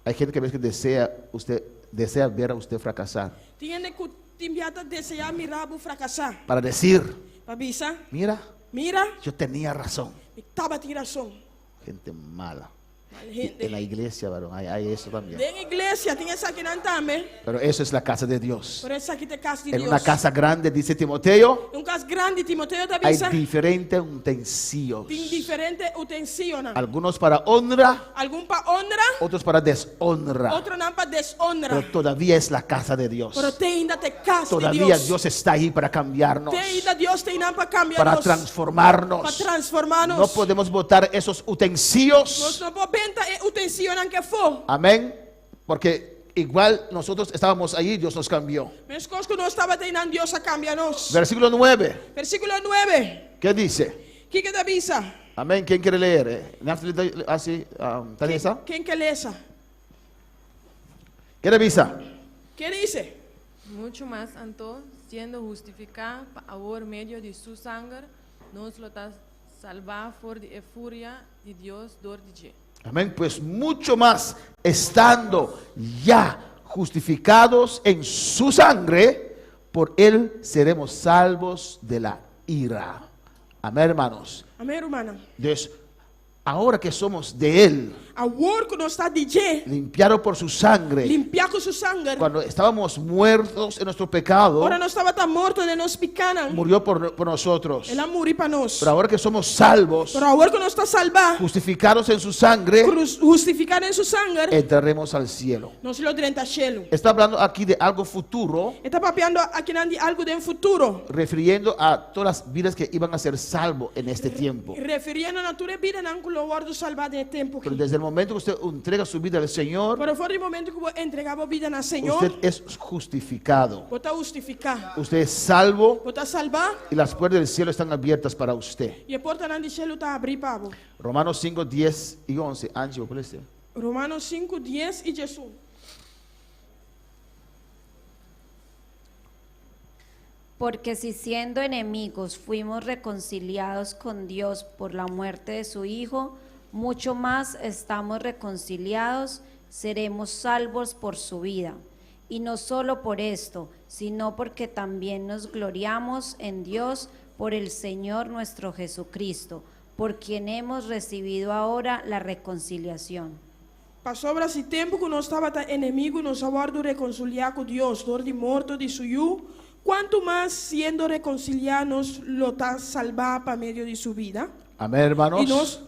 Hay gente que a veces desea, usted, desea ver a usted fracasar.
Tin hende ku tin bia ta deseá mira bo frakasá.
Para decir,
Pa bisa,
mira,
Mira,
yo tenía razón.
mi tabatin rason.
Gente mala.
Mal hende.
En la iglesia, varón, hay, hay eso también.
Den iglesia tin esakinan tambe.
Pero eso es la casa de Dios.
Pero esaki ta e kas di
En
Dios.
una casa grande, dice Timoteo,
Den un kas grandi, Timoteo ta
hay
bisa,
diferentes utensilios.
tin diferente utensilionan.
Algunos para honra,
Algun pa honra,
otros para deshonra.
otronan pa deshonra.
Pero todavía es la casa de Dios.
Pero te ainda ta e kas di
Todavía
Dios.
Dios está ahí para cambiarnos,
Te ainda Dios ta einan pa kambia
para
nos,
transformarnos.
pa transformá nos.
No podemos botar esos utensilios.
Nos no por benta e utensilionan aki afó.
Amén. Porque igual nosotros estábamos ahí, Dios nos cambió.
Meskos ku nos tabata einan, Dios a kambia nos.
Versículo 9.
Versíkulo 9.
¿Qué dice?
Kiko e ta bisa?
Amén. ¿Quién quiere leer? Eh, Así, um, ¿está
Ken ke lesa?
¿Qué revisa?
¿Qué dice?
Mucho mas anto, siendo hustifiká pa awor medio di su sanger, nos lo ta salbá for di e furia di Dios dor di dje.
Amén. Pues mucho más estando ya justificados en su sangre, por él seremos salvos de la ira. Amén, hermanos.
Amèn, rumannan.
Entonces, ahora que somos de él,
Awor ku nos ta di dje,
limpiado por su sangre,
limpiá ku su sanger.
cuando estábamos muertos en nuestro pecado,
Ora nos tabata morto den nos pikánan.
murió por nosotros.
El a muri pa nos.
Pero ahora que somos salvos,
Pero awor ku nos ta salbá,
justificados en su sangre,
hustifiká den su sanger,
entraremos al cielo.
nos lo drenta shelu.
Está hablando aquí de algo futuro,
E ta papiando akinan di algu den futuro.
refiriendo a todas las vidas que iban a ser salvo en este tiempo.
Refiriendo na tur e bidanan ku lo wòrdu salbá den e tempu
Pero
aki.
desde el momento que usted entrega su vida al Señor,
Pero for di momento ku bo entregá bo bida na Señor,
usted es justificado.
bo ta hustifiká.
Usted es salvo
Bo ta salbá
y las puertas del cielo están abiertas para usted.
i e portanan di shelu ta habrí pa bo.
Romanos 5, 10 y 11. Angie, ¿cuál es?
Romanos 5, 10 i 11.
Porque si siendo enemigos fuimos reconciliados con Dios por la muerte de su Hijo, mucho más estamos reconciliados, seremos salvos por su vida. Y no solo por esto, sino porque también nos gloriamos en Dios por el Señor nuestro Jesucristo, por quien hemos recibido ahora la reconciliación.
Pasobra si tempu ku nos tabata enemigu nos a wòrdu rekonsiliá ku Dios dor di morto di su Yu, kuantu mas siendo rekonsiliá nos lo ta salbá pa medio di su bida?
Amén, hermanos.
I nos,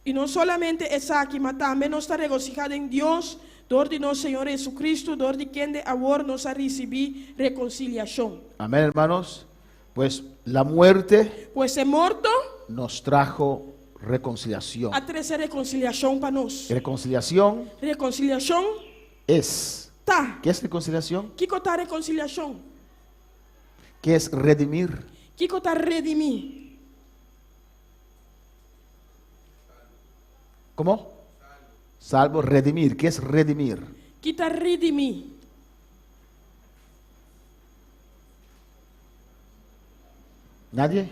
I no solamente esaki, ma tambe nos ta regosihá den Dios dor di nos Señor Jesucristo, dor di kende awor nos a risibí rekonsiliashon.
Amén, hermanos. Pues la muerte
Pues e morto
nos trajo reconciliación.
a trese rekonsiliashon pa nos.
Reconciliación
Rekonsiliashon
es.
ta.
¿Qué es reconciliación?
Kiko ta rekonsiliashon?
¿Qué es redimir?
Kiko ta redimí?
¿Cómo? Salvo, redimir. ¿Qué es redimir?
Ki ta redimí?
¿Nadie?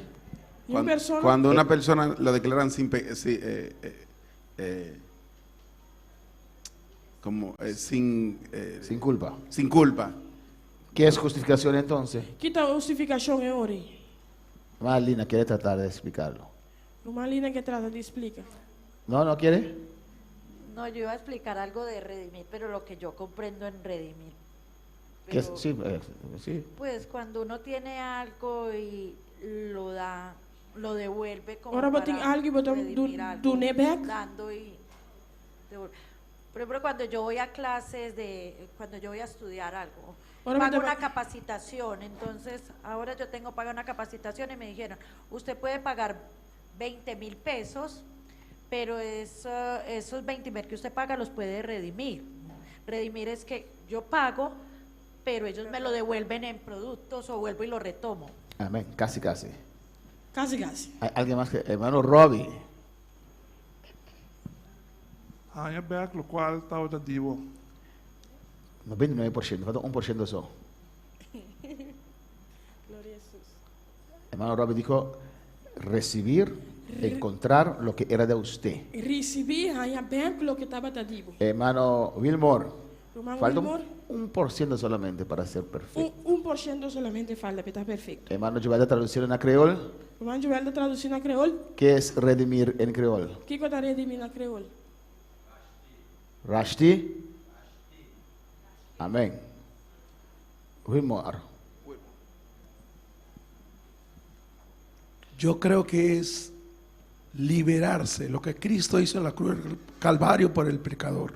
Ni un persona.
Cuando una persona lo declaran sin pe- sí, como sin
sin culpa.
Sin culpa.
¿Qué es justificación entonces?
Ki ta hustifikashon e ora ei?
Marlina quiere tratar de explicarlo.
Ruman Lina ke trata di splika.
No, no quiere.
No, yo iba a explicar algo de redimir, pero lo que yo comprendo en redimir.
¿Qué es?
Pero,
Sí, sí.
Pues cuando uno tiene algo y lo da, lo devuelve como
Ora bo tin
para
algu i bo ta
redimir algo,
dun'é bèk.
dando y devol- Por ejemplo, cuando yo voy a clases de, cuando yo voy a estudiar algo,
Ahora
pago
me te
una
va-
capacitación, entonces ahora yo tengo pagar una capacitación y me dijeron, usted puede pagar 20 mil pesos, pero esos 20 mil que usted paga los puede redimir. Redimir es que yo pago, pero ellos me lo devuelven en productos o vuelvo y lo retomo.
Amén. Casi, casi.
Casi, casi.
¿Hay alguien más que? Hermano Robbie.
Haña bèk lokual tabata di bo.
99%, falta 1% solo.
Gloria a Jesús.
Hermano Robbie dijo, recibir, encontrar lo que era de usted.
Risibí, haña bèk loke tabata di bo.
Hermano Wilmore.
Ruman
Falta un,
Wilmore?
1% solamente para ser perfecto.
Un 1% solamente falta pa ta perfekto.
Hermano Joel, traducir en creol.
Ruman Joel ta tradusí na kreol.
¿Qué es redimir en creol?
Kiko ta redimí na kreol?
Rashti. Amén. Wilmore.
Yo creo que es liberarse, lo que Cristo hizo en la cruz del Calvario por el pecador.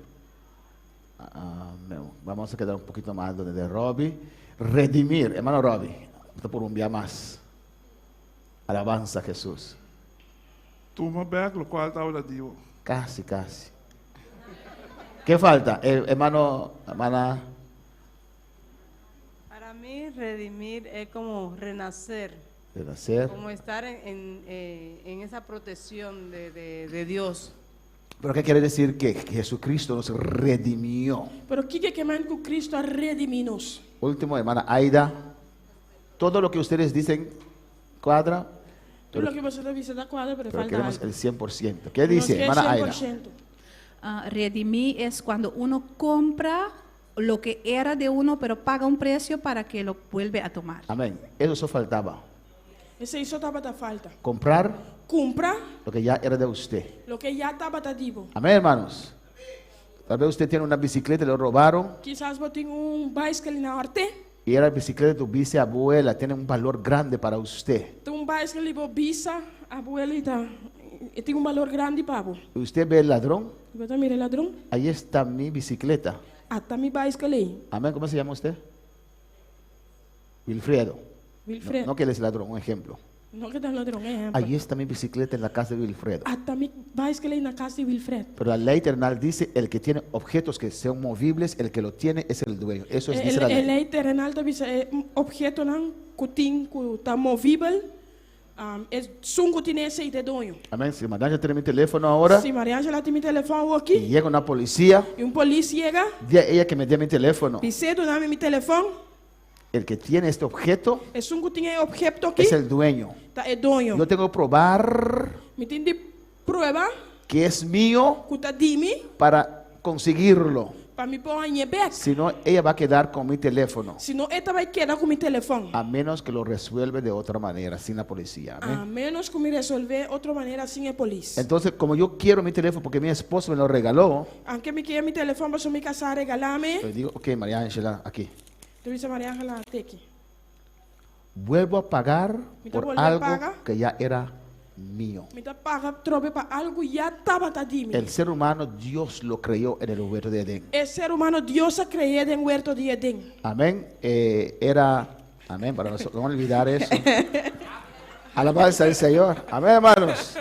Amén. Vamos a quedar un poquito más donde de Robbie. Redimir, hermano Robbie. Por un día más. Alabanza a Jesús.
Tuma bèk lokual tabata di bo.
Casi, casi. ¿Qué falta? Hermano, hermana.
Para mí, redimir es como renacer.
Renacer.
Como estar en esa protección de Dios.
¿Pero qué quiere decir que Jesucristo nos redimió?
Pero kiko ke men ku Kristu a redimí nos?
Último, hermana Aida. Todo lo que ustedes dicen cuadra.
Tur
Pero,
loke boso ta bisa ta kuadra, pero
pero
falta
queremos
algu.
el 100%. ¿Qué dice,
Nos
hermana Aida?
100%.
Ah, redimir es cuando uno compra lo que era de uno, pero paga un precio para que lo vuelve a tomar.
Amén. Eso solo faltaba.
Esei so tabata falta.
Comprar
Kumpra
lo que ya era de usted.
loke ya tabata di bo.
Amén, hermanos. Tal vez usted tiene una bicicleta y lo robaron.
Kisas bo tin un baiskel i nan a hòrt'é.
Y era la bicicleta de tu bisabuela. Tiene un valor grande para usted.
Tin un baiskel di bo bisabuelita. E tin un balor grandi pa bo.
Y usted ve el ladrón.
Bo ta mira e ladron.
Ahí está mi bicicleta.
Ata mi baiskel ei.
Amén. ¿Cómo se llama usted? Wilfredo.
Wilfredo.
No, no que él es ladrón, un ejemplo.
No ku e ta ladron, ehèmpel.
Ahí está mi bicicleta en la casa de Wilfredo.
Ata mi baiskel ei na kas di Wilfred.
Pero la ley terrenal dice, el que tiene objetos que sean movibles, el que lo tiene es el dueño. Eso es, dice la
E
ley.
lei terenal ta bisa e ophetonan ku tin ku ta movibel, esun ku tin esei ta e doño.
Amén. Si María tiene mi teléfono ahora
Si María Angela tin mi telefòn
y
aki
llega una policía,
i un polis yega,
di a ella que me dé mi teléfono.
bis'é duna mi mi telefòn.
El que tiene este objeto
Esun ku tin e opheto aki
es el dueño.
ta e doño.
Yo tengo que probar
Mi tin di prueba
que es mío
ku ta di mi
para conseguirlo.
pa mi por hañ'é bèk.
Si no, ella va a quedar con mi teléfono.
Sino e ta bai keda ku mi telefòn.
A menos que lo resuelve de otra manera, sin la policía. Amén.
A ménos ku mi resolvé otro manera sin e polis.
Entonces, como yo quiero mi teléfono porque mi esposo me lo regaló,
Aunke mi ke mi telefòn pasobra mi kasá a regalá mi.
le digo, ok, María Ángela, aquí.
Mi ta bisa Maria Angela at'aki.
Vuelvo a pagar
Mi ta
por
bolbe
algo
paga.
que ya era mío.
Mi ta paga atrobe pa algu ya tabata di mi.
El ser humano, Dios lo creó en el huerto de Edén.
E ser humano Dios a kre'é den huerto di Edén.
Amén. Era, amén, para nosotros, no olvidar eso. Alabanza al Señor. Amén, hermanos.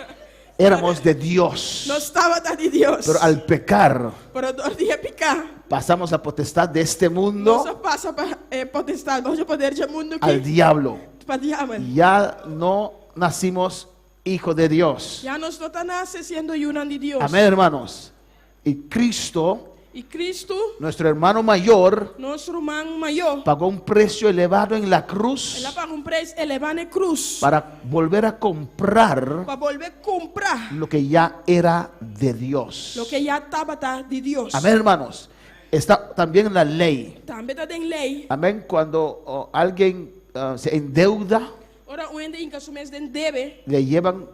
Éramos de Dios.
Nos tabata di Dios.
Pero al pecar,
Pero dor di piká.
pasamos la potestad de este mundo
Nos a pasa pa e potestat, nos poder di e mundu
al
aki.
diablo.
Pa diabel.
Ya no nacimos hijos de Dios.
Ya nos no ta nase siendo yunan di Dios.
Amén, hermanos. Y Cristo,
I Kristu,
nuestro hermano mayor,
nos ruman mayó,
pagó un precio elevado en la cruz
el a paga un preis elevá na krus
para volver a comprar
pa bolbe kumpra
lo que ya era de Dios.
loke ya tabata di Dios.
Amén, hermanos. Está también en la ley.
Tambe ta den lei.
Amén. Cuando oh, alguien se endeuda,
Ora un hende hinka su mes den debe,
le llevan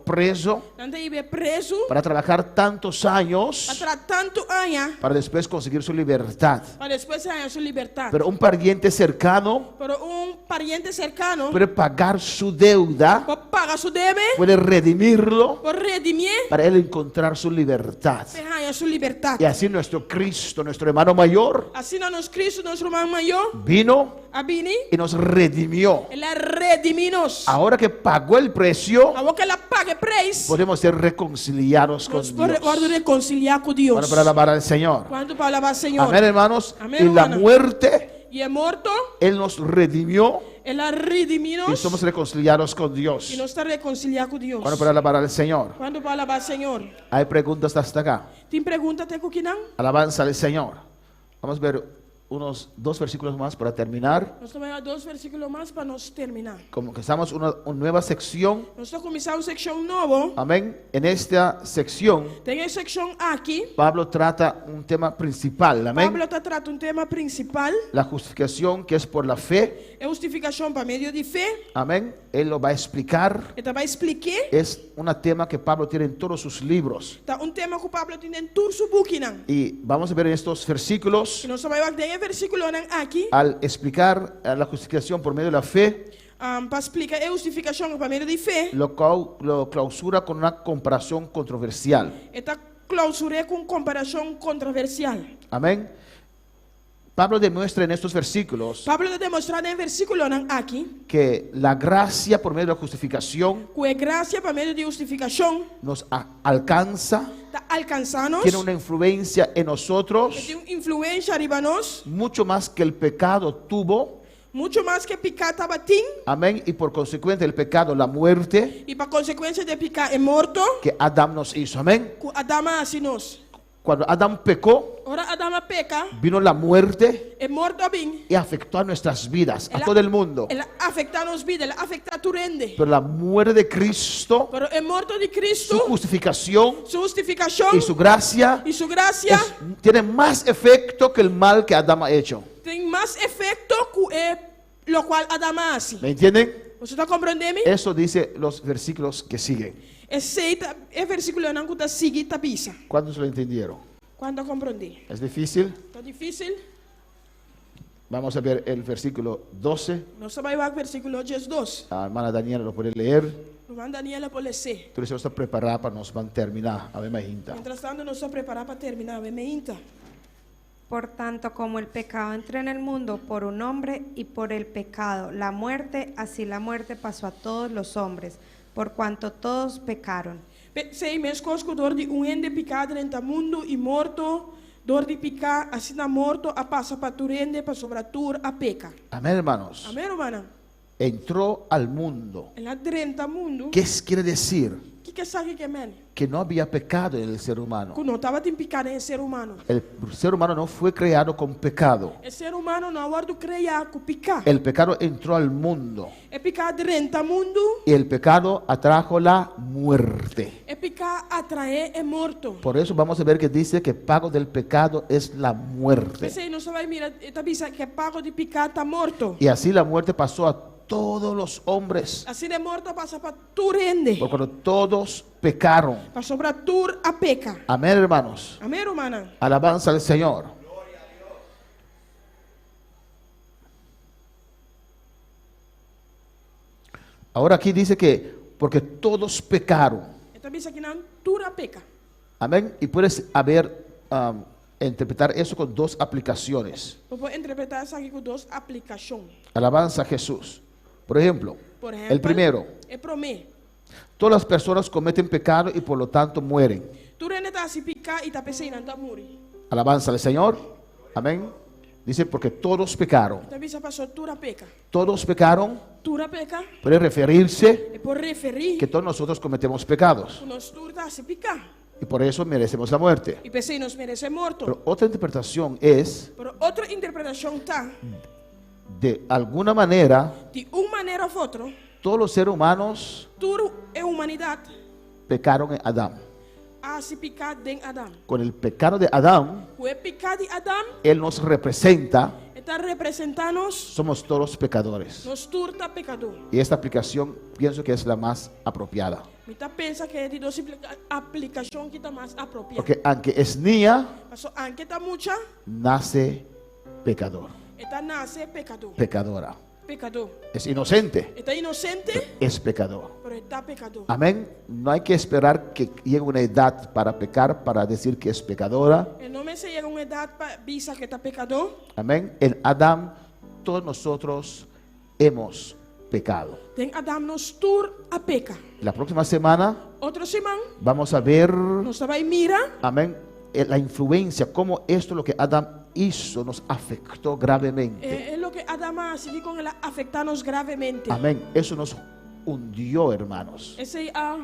preso
nan ta hib'é prezu
para trabajar tantos años
pa traha tantu aña
para después conseguir su libertad.
pa despues haña su libertat.
Pero un pariente cercano
Pero un pariente serkano
puede pagar su deuda,
por paga su debe,
puede redimirlo
por redimié
para él encontrar su libertad.
pa e haña su libertat.
Y así nuestro Cristo, nuestro hermano mayor,
Asina nos Kristu, nos ruman mayó,
vino
a bini,
y nos redimió.
el a redimí nos.
Ahora que pagó el precio,
Awor ku el a paga e preis,
podemos ser reconciliados con
nos por
Dios.
wòrdu rekonsiliá ku Dios.
Bueno, para alabar al Señor.
Kuantu pa alabá Señor?
Amén, hermanos.
Amén,
Y la
hermano.
muerte,
I e morto,
Él nos redimió
el a redimí
y
nos
somos reconciliados con Dios.
i nos ta rekonsiliá ku Dios.
Bueno, para alabar al Señor.
Kuantu pa alabá Señor?
Hay preguntas hasta acá.
Tin pregunta te ku akinan?
Alabanza al Señor. Vamos a ver unos dos versículos más para terminar.
Nos ta bai dos versíkulo mas pa nos terminá.
Como que estamos una, una nueva sección.
Nos ta kuminsá un sekshon nobo.
Amén. En esta sección,
Den e sekshon aki,
Pablo trata un tema principal. Amén.
Pablo ta trata un tema prinsipal,
La justificación que es por la fe.
e hustifikashon pa medio di fe.
Amén. Él lo va a explicar.
E ta bai splik'é.
Es un tema que Pablo tiene en todos sus libros.
Ta un tema ku Pablo tin den tur su bukinan.
Y vamos a ver en estos versículos,
I nos ta bai wak den e versíkulonan aki,
al explicar eh, la justificación por medio de la fe,
um, pa splika e hustifikashon pa medio di fe,
lo, cau- lo clausura con una comparación controversial.
e ta klousur'é ku un komparashon kontroversial.
Amén. Pablo demuestra en estos versículos
Pablo ta demostrá den e versíkulonan aki
que la gracia por medio de la justificación
ku e grasia pa medio di hustifikashon
nos a- alcanza,
ta alkansá nos,
tiene una influencia en
e
nosotros
tin un influensia riba nos,
mucho más que el pecado tuvo.
muchu mas ku e piká tabatin,
Amén. Y por consecuente el pecado, la muerte
i pa konsekuensia di e piká e morto
que Adán nos hizo. Amén.
ku Adam a hasi nos.
Cuando Adán pecó,
Ora Adam a peka,
vino la muerte
e morto a bin.
y afectó a nuestras vidas, a
El a-
todo el mundo.
El a afektá nos bida, el a afektá tur hende.
Pero la muerte de Cristo,
Pero e morto di
su
Cristo,
justificación
su hustifikashon
y su gracia
i su grasia
es- tiene más efecto que el mal que Adán ha hecho.
tin mas efekto ku e lokual Adam a hasi.
¿Me entienden?
Boso ta komprondé mi?
Eso dice los versículos que siguen.
Esei ta e versíkulonan ku ta sigui ta bisa.
¿Cuántos lo entendieron?
Kuantu a komprondé?
¿Es difícil?
Ta difísil?
Vamos a ver el versículo 12.
Nos ta bai wak versíkulo 12.
La hermana Daniela lo puede leer.
Ruman Daniela por les'é.
Tú está preparada para nos van a terminar. A ver, majinta.
Mientrastantu nos ta prepará pa terminá, awe mainta.
Por tanto, como el pecado entró en el mundo por un hombre y por el pecado la muerte, así la muerte pasó a todos los hombres, por cuanto todos pecaron.
P'esei, meskos ku dor di un hende piká a drenta mundu i morto dor di piká, asina morto a pasa pa tur hende pasobra tur a peka.
Amén, hermanos.
Amén, rumannan.
Entró al mundo.
El a drenta mundu.
¿Qué quiere decir?
Kiko esaki ke men?
Que no había pecado en el ser humano.
Ku no tabatin piká den e ser humano.
El ser humano no fue creado con pecado.
E ser humano no a wòrdu kreá ku piká.
El pecado entró al mundo
E piká a drenta mundu.
y el pecado atrajo la muerte.
E piká a trae e morto.
Por eso vamos a ver que dice que pago del pecado es la muerte.
P'esei nos ta bai mira, e ta bisa ku e pago di piká ta morto.
Y así la muerte pasó a todos los hombres.
Asina e morto a pasa pa tur hende.
Por cuando todos pecaron.
Pasobra tur a peka.
Amén, hermanos.
Amén, rumannan.
Alabanza al Señor. Ahora aquí dice que porque todos pecaron.
E ta bisa ku nan tur a peka.
Amén. Y puedes haber, um, interpretar eso con dos aplicaciones.
Bo por interpretá esaki ku dos aplikashon.
Alabanza a Jesús. Por ejemplo,
Por
el
ehèmpel,
primero,
e promé.
todas las personas cometen pecado y por lo tanto mueren.
Tur hende ta hasi piká i ta p'esei nan ta muri.
Alabanza al Señor. Amén. Dice porque todos pecaron.
E ta bisa paso tur a peka.
Todos pecaron.
Tur a peka.
Puede referirse
E por referí
que todos nosotros cometemos pecados
ku nos tur ta hasi piká.
y por eso merecemos la muerte.
I p'esei nos meresé morto.
Pero otra interpretación es,
Pero otro interpretashon ta,
de alguna manera,
di un manera òf otro,
todos los seres humanos
tur e humanidat
pecaron en Adán.
a hasi piká den Adam.
Con el pecado de Adán,
Ku e piká di Adam,
Él nos representa,
e ta representá nos,
somos todos pecadores.
nos tur ta pekadó.
Y esta aplicación pienso que es la más apropiada.
Mi ta pensa ku e di dos aplikashon aki ta mas apropiá.
Porque aunque es niña,
Paso aunke ta mucha,
nace pecador,
e ta nase pekadó.
pecadora.
Pekadó.
Es inocente,
E ta inosente,
es pecador.
pero e ta pekadó.
Amén. No hay que esperar que llegue una edad para pecar, para decir que es pecadora.
E no mester yega un edat pa bisa ku e ta pekadó.
Amén. En Adán, todos nosotros hemos pecado.
Den Adam nos tur a peka.
La próxima semana
Otro siman,
vamos a ver,
nos ta bai mira,
amén, eh, la influencia, cómo esto lo que Adán hizo nos afectó gravemente.
eh, e loke Adam a hasi kon el a afektá nos gravemente.
Amén. Eso nos hundió, hermanos.
Esei a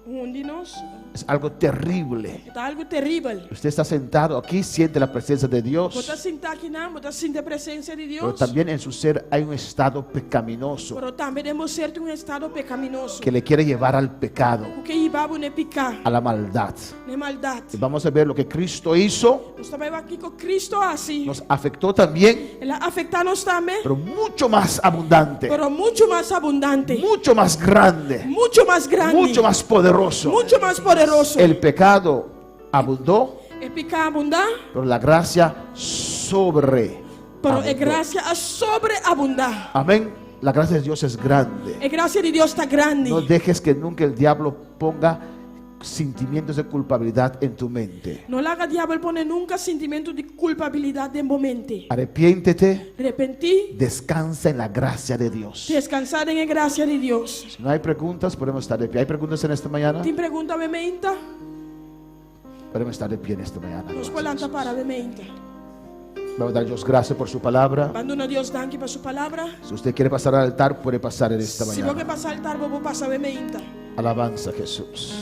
Hundi nos.
Es algo terrible.
Ta algu teribel.
Usted está sentado aquí, siente la presencia de
Bo
Dios,
ta sintá akinan, bo ta sinti e presensia di
pero
Dios.
también en su ser hay un estado pecaminoso
Pero tambe den bo ser tin un estado pekaminoso.
que le quiere llevar al pecado,
Ku ke hiba bo na piká,
a la maldad.
na maldat.
Y vamos a ver lo que Cristo hizo,
Nos ta bai wak kiko Kristo a hasi.
nos afectó también,
El a afektá nos tambe,
pero mucho más abundante,
pero muchu mas abundante,
mucho más grande,
muchu mas grandi,
mucho más poderoso.
muchu mas poderoso.
El pecado abundó,
E piká a abundá,
pero la gracia sobre.
pero e grasia a sobreabundá.
Amén. La gracia de Dios es grande.
E grasia di Dios ta grandi.
No dejes que nunca el diablo ponga sentimientos de culpabilidad en tu mente.
No laga diabel pone nunka sintimentu di kulpabilidat den bo mente.
Arrepiéntete,
Arepentí,
descansa en la gracia de Dios.
deskansá den e grasia di Dios.
Si no hay preguntas, podemos estar de pie. ¿Hay preguntas en esta mañana?
Tin pregunta awe mainta?
Podemos estar de pie en esta mañana.
Nos por lanta para awe mainta.
Vamos a dar a Dios gracias por su palabra.
Ban duna Dios danki pa su palabra.
Si usted quiere pasar al altar, puede pasar en esta
Si bo ke
mañana.
pasa altar, bo por pasa awe mainta.
Alabanza a Jesús.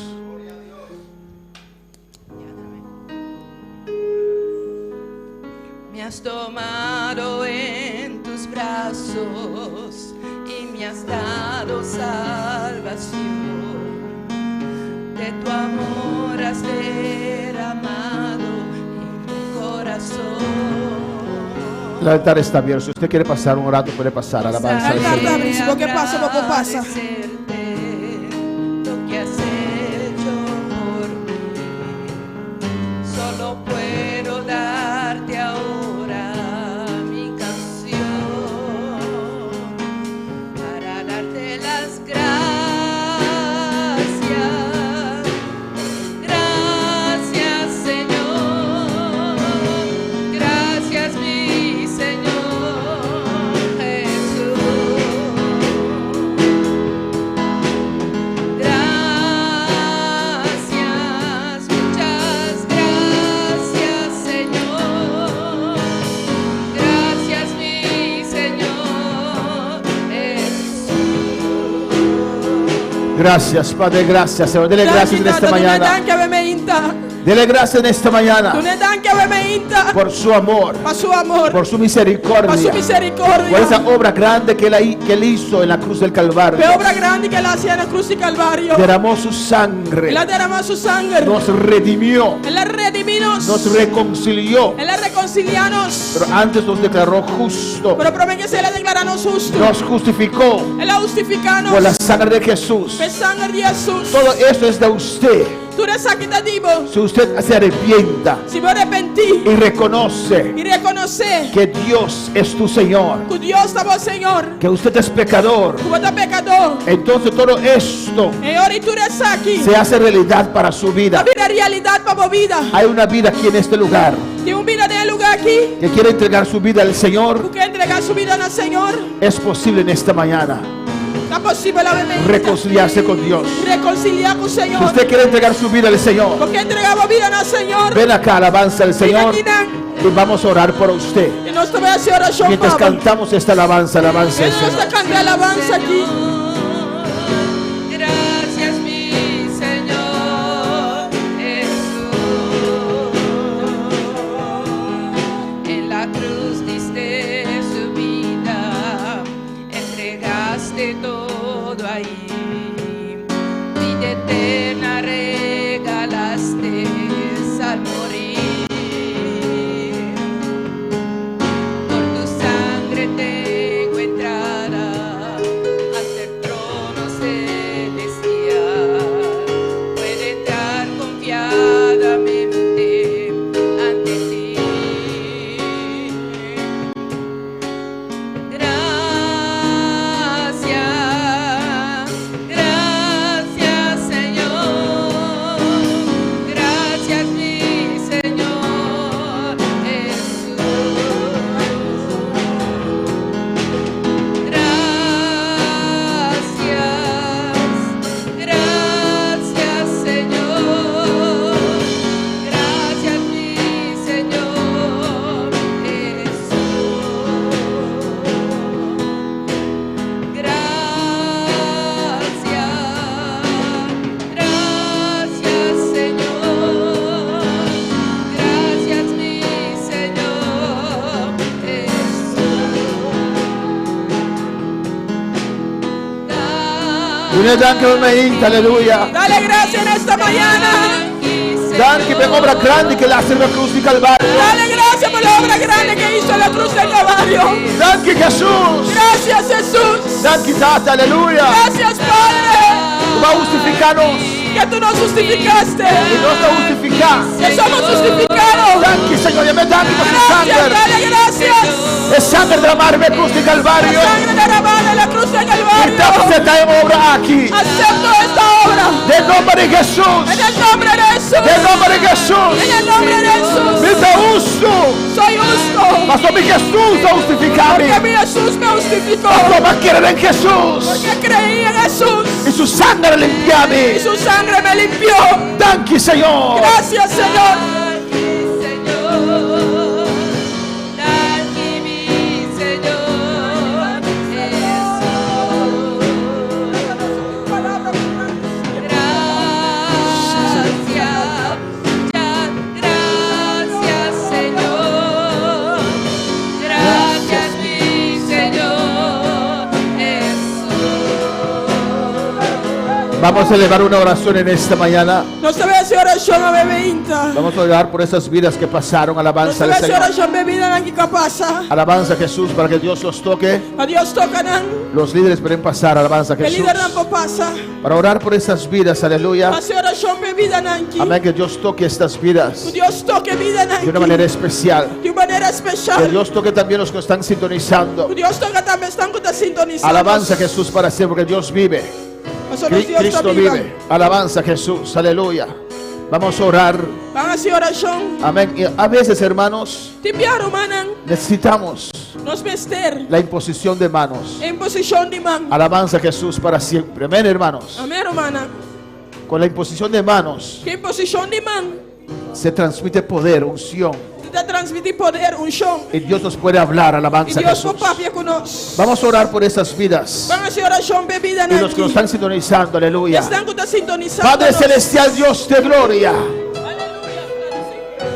Me has tomado en tus brazos y me has dado salvación. De tu amor has derramado en mi corazón.
El altar está abierto. Si usted quiere pasar un rato, puede pasar. Alabanza al
Altar
Señor.
ta abrí. Si bo ke pasa, bo por pasa.
Lo que has hecho por mí, solo puedo darte ahora mi canción para darte las gracias. Gracias, Señor. Gracias, mi Señor Jesús. Gracias, muchas gracias, Señor. Gracias, mi Señor Jesús.
Gracias, Padre, gracias, Señor. Dele gracias en esta
Duna
mañana.
danki awe mainta.
Dele gracias en esta mañana
Dun'é danki awe mainta.
por su amor,
Pa su amor.
por su misericordia,
Pa su misericordia.
por esa obra grande que él, que él hizo en la cruz del Calvario.
E obra grandi ku el a hasi na krus di Kalvario.
Derramó su sangre,
El a deramá su sanger.
nos redimió,
El a redimí nos.
nos reconcilió,
El a rekonsiliá nos.
pero antes nos declaró justo,
Pero promé ku esei el a deklará nos hustu.
nos justificó
El a hustifiká nos.
por la sangre de Jesús.
Pa e sanger di Hesus.
Todo eso es de usted.
Tur esaki ta di bo.
Si usted se arrepienta
Si bo arepentí
y reconoce
i rekonosé
que Dios es tu Señor,
ku Dios ta bo Señor,
que usted es pecador,
ku bo ta pekadó.
entonces todo esto
E ora ei tur esaki
se hace realidad para su vida.
ta bira realidat pa bo bida.
Hay una vida aquí en este lugar
Tin un bida den e lugá aki
que quiere entregar su vida al Señor.
ku ke entregá su bida na Señor.
Es posible en esta mañana
Ta posibel awe mainta.
reconciliarse con Dios.
Rekonsiliá ku
Si
Señor.
usted quiere entregar su vida al Señor,
Bo ke entregá bo bida na Señor.
ven acá, alabanza al Señor y vamos a orar por usted.
I nos ta bai hasi orashon
Mientras
pa bo.
cantamos esta alabanza, alabanza al
I nos
Señor.
ta kanta alabansa aki.
Gracias, mi Señor Jesús. En la cruz diste su vida, entregaste todo ahí. Vida eterna regalaste al morir. Por tu sangre tengo entrada ante el
Duna danki awe mainta, aleluya.
Dale gracias en esta mañana.
Danki pa e obra grandi ku el a hasi riba krus di Kalvario.
Dale gracias por la obra grande que hizo en la cruz del Calvario.
Danki Hesus.
Gracias Jesús.
Danki Tata, aleluya.
Gracias Padre.
Ku bo a hustifiká nos.
Que tú nos justificaste.
I nos ta hustifiká.
Que somos justificados.
Danki Señor, yam'é danki pa su
Gracias,
sanger.
dale gracias.
E sanger derramá riba e krus di Kalvario.
La sangre derramada en la cruz del Calvario.
Mi ta aseptá e obra aki.
Acepto esta obra.
Den nomber di Hesus.
En el nombre de Jesús.
Den nomber di Hesus.
En el nombre de Jesús.
Mi ta hustu.
Soy justo.
Pasobra mi Hesus a hustifiká mi.
Porque mi Jesús me justificó.
Pasobra mi a kere den Hesus.
Porque creí en Jesús.
I su sanger a limpiá mi.
Y su sangre me limpió.
Danki, Señor.
Gracias, Señor.
Danki mi Señor Jesús. Gracias, gracias Señor. Gracias mi Señor Jesús.
Vamos a elevar una oración en esta mañana.
Nos ta bai hasi orashon awe mainta.
Vamos a orar por esas vidas que pasaron.
Nos
Alabanza
ta
al
bai hasi
Señor.
orashon pa e bidanan ku a pasa.
Alabanza a Jesús para que Dios los toque.
Pa Dios toka nan.
Los líderes pueden pasar. Alabanza a
E
Jesús.
lidernan por pasa.
Para orar por esas vidas. Aleluya.
Hasi orashon pa e bidanan aki.
Amén. Que Dios toque estas vidas
Ku Dios toka e bidanan
de una
aki.
manera especial.
Di un manera spesial.
Que Dios toque también los que están sintonizando.
Ku Dios toka tambe esnan ku ta sintonisando.
Alabanza a Jesús para siempre, porque Dios vive.
Pasobra Dios ta
Cristo
biba.
vive. Alabanza a Jesús. Aleluya. Vamos a orar.
Ban hasi orashon.
Amén. Y a veces, hermanos,
Tin bia rumannan.
necesitamos
Nos mester.
la imposición de manos.
Imposishon di man.
Alabanza a Jesús para siempre. Amén, hermanos.
Amèn, rumannan.
Con la imposición de manos
Ku imposishon di man.
se transmite poder, unción.
Ta transmití poder, unshon.
Y Dios nos puede hablar.
I
Alabanza a
Dios
Jesús.
por papia ku nos.
Vamos a orar por esas vidas.
Ban hasi orashon pa e bida
Y los que nos están sintonizando, aleluya.
Esnan ku ta sintonisando.
Padre
nos.
Celestial, Dios de gloria.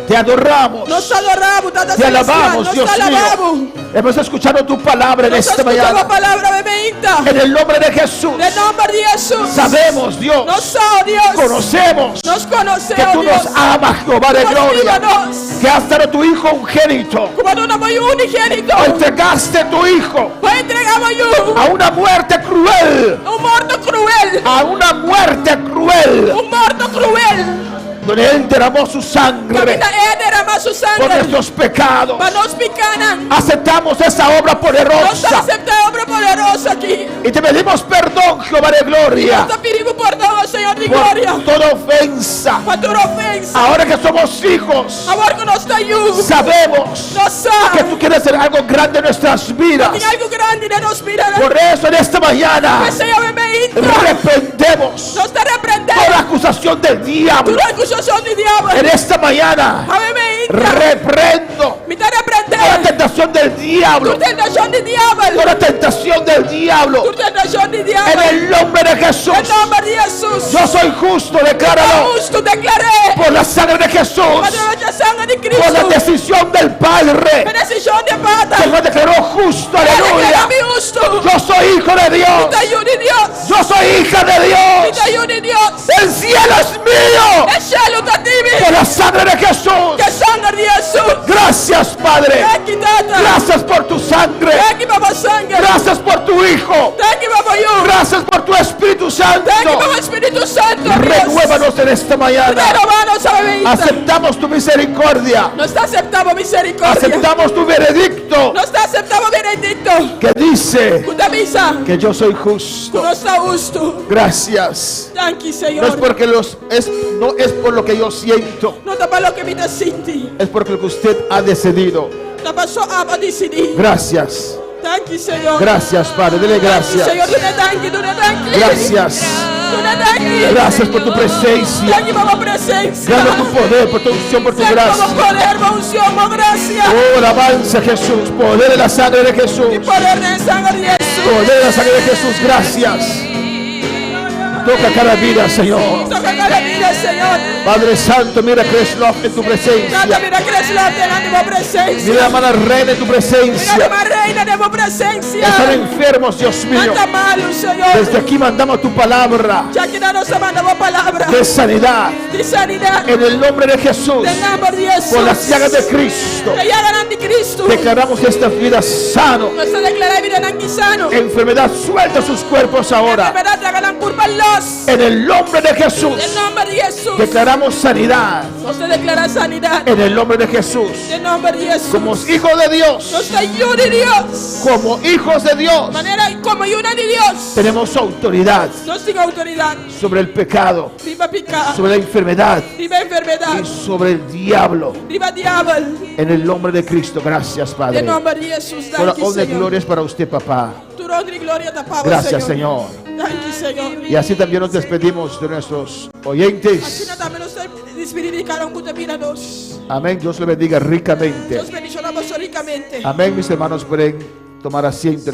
Te adoramos.
Nos ta adorá bo, Tata
Te alabamos,
Celestial.
Dios
Nos alabamos.
mío. Hemos escuchado tu palabra en
Nos
esta
a skucha
mañana.
bo palabra awe mainta.
En el nombre de Jesús.
Den nòmber di Hesus.
Sabemos, Dios.
Nos sa, Dios.
Conocemos
Nos konosé,
que tú
Dios.
nos amas, Jehová de
Nos
gloria.
nos.
Que has dado tu Hijo unigénito.
Ku bo a duna bo Yu unigénito.
Entregaste tu Hijo
Bo a entregá bo Yu.
a una muerte cruel.
Un morto kruel.
A una muerte cruel.
Un morto kruel.
Donde Él derramó su sangre
Kaminda El a deramá su
por
sanger.
nuestros pecados.
Pa nos pikánan.
Aceptamos esa obra
Nos
poderosa.
aseptá e obra poderoso aki.
Y te pedimos perdón, Jehová de gloria,
Nos ta pidi bo pordon, Señor di gloria.
por toda ofensa.
Pa tur ofensa.
Ahora que somos hijos,
Awor ku nos ta yu.
sabemos
Nos sa.
que tú quieres hacer algo grande en nuestras vidas.
Tin algu grandi den nos bida.
Por eso en esta mañana
P'esei awe mainta.
reprendemos
Nos ta reprendé.
toda acusación del diablo.
Tur akusashon di diabel.
En esta mañana
Awe mainta.
reprendo
Mi ta reprendé.
toda tentación del diablo.
Tur tentashon di diabel.
Toda tentación del diablo.
Tur tentashon di diabel.
En el nombre de Jesús.
Den nòmber di Hesus.
Yo soy justo, decláralo.
Hustu, deklar'é.
Por la sangre de Jesús.
Pa e sanger di Kristu.
Por la decisión del Padre.
E desishon di Tata.
Que me declaró justo,
El a
aleluya.
deklará mi hustu.
Yo soy hijo de Dios.
Mi ta yu di Dios.
Yo soy hija de
Mi
Dios.
ta yu di Dios.
El cielo es mío.
E shelu ta di mi.
Por la sangre de Jesús.
Ku e sanger di Hesus.
Gracias, Padre.
Danki, Tata.
Gracias por tu sangre.
Danki pa bo sanger.
Gracias por tu Hijo.
Danki pa bo Yu.
Gracias por tu Espíritu Santo.
Danki pa bo Spiritu Santu. Dios.
Renuévanos en esta mañana.
Renobá nos awe mainta.
Aceptamos tu misericordia.
Nos ta aseptá bo miserikòrdia.
Aceptamos tu veredicto
Nos ta aseptá bo veredikto.
que dice
Ku ta bisa.
que yo soy justo.
Ku nos ta hustu.
Gracias.
Danki, Señor.
No es porque los es no es por lo que yo siento,
No ta pa loke mi ta sinti.
es porque lo que usted ha decidido.
Ta paso abo a disidí.
Gracias.
Danki, Señor.
Gracias, Padre. Dele
Danki,
gracias.
Señor. Dun'é danki, dun'é danki.
Gracias.
Dun'é danki.
Gracias por tu presencia.
Danki pa bo presensia.
Gracias por tu poder, por tu unción, por tu
Danki pa
gracia.
bo poder, bo unshon, bo grasia.
Oh, alabanza a Jesús. Poder de la sangre de Jesús.
Poder di sanger di Hesus.
Poder de la sangre de Jesús. Gracias. Toca cada vida, Señor.
Toca cada bida, Señor.
Padre Santo, mira Creslov en tu presencia.
Tata, mira Creslov den bo presencia.
Mira hermana Reina en tu
Mira
presencia.
ruman Reina den bo presencia.
Están enfermos, Dios mío.
Nan ta malu, Señor.
Desde aquí mandamos tu palabra
Djakinan nos ta manda bo palabra.
de sanidad.
Di sanidat.
En el nombre de Jesús.
Den nòmber di Hesus.
Por las llagas de Cristo.
E llaganan di Kristu.
Declaramos estas vidas sano.
Nos ta deklará e bidanan aki sano.
Enfermedad suelta sus cuerpos ahora.
Enfermedat, laga nan kurpa los.
En el nombre de Jesús.
Den nòmber di Hesus.
Declaramos sanidad.
Nos ta deklará sanidat.
En el nombre de Jesús.
Den nòmber di Hesus.
Como hijos de Dios.
Nos ta yu di Dios.
Como hijos de Dios.
Manera komo yunan di Dios.
Tenemos autoridad
Nos tin outoridat.
sobre el pecado,
Riba piká.
sobre la enfermedad
Riba enfermedat.
y sobre el diablo.
Riba diabel.
En el nombre de Cristo. Gracias, Padre.
Den nòmber di Hesus.
Toda
Danki,
honra y
Señor.
gloria es para usted, papá.
Tur honra i gloria ta pa bo,
Gracias, Señor.
Danki, Señor.
Y así también nos despedimos de nuestros oyentes.
Asina tambe nos ta despedí di kada un ku ta mira nos.
Amén. Dios le bendiga ricamente.
Dios bendishoná boso rikamente.
Amén. Mis hermanos pueden tomar asiento.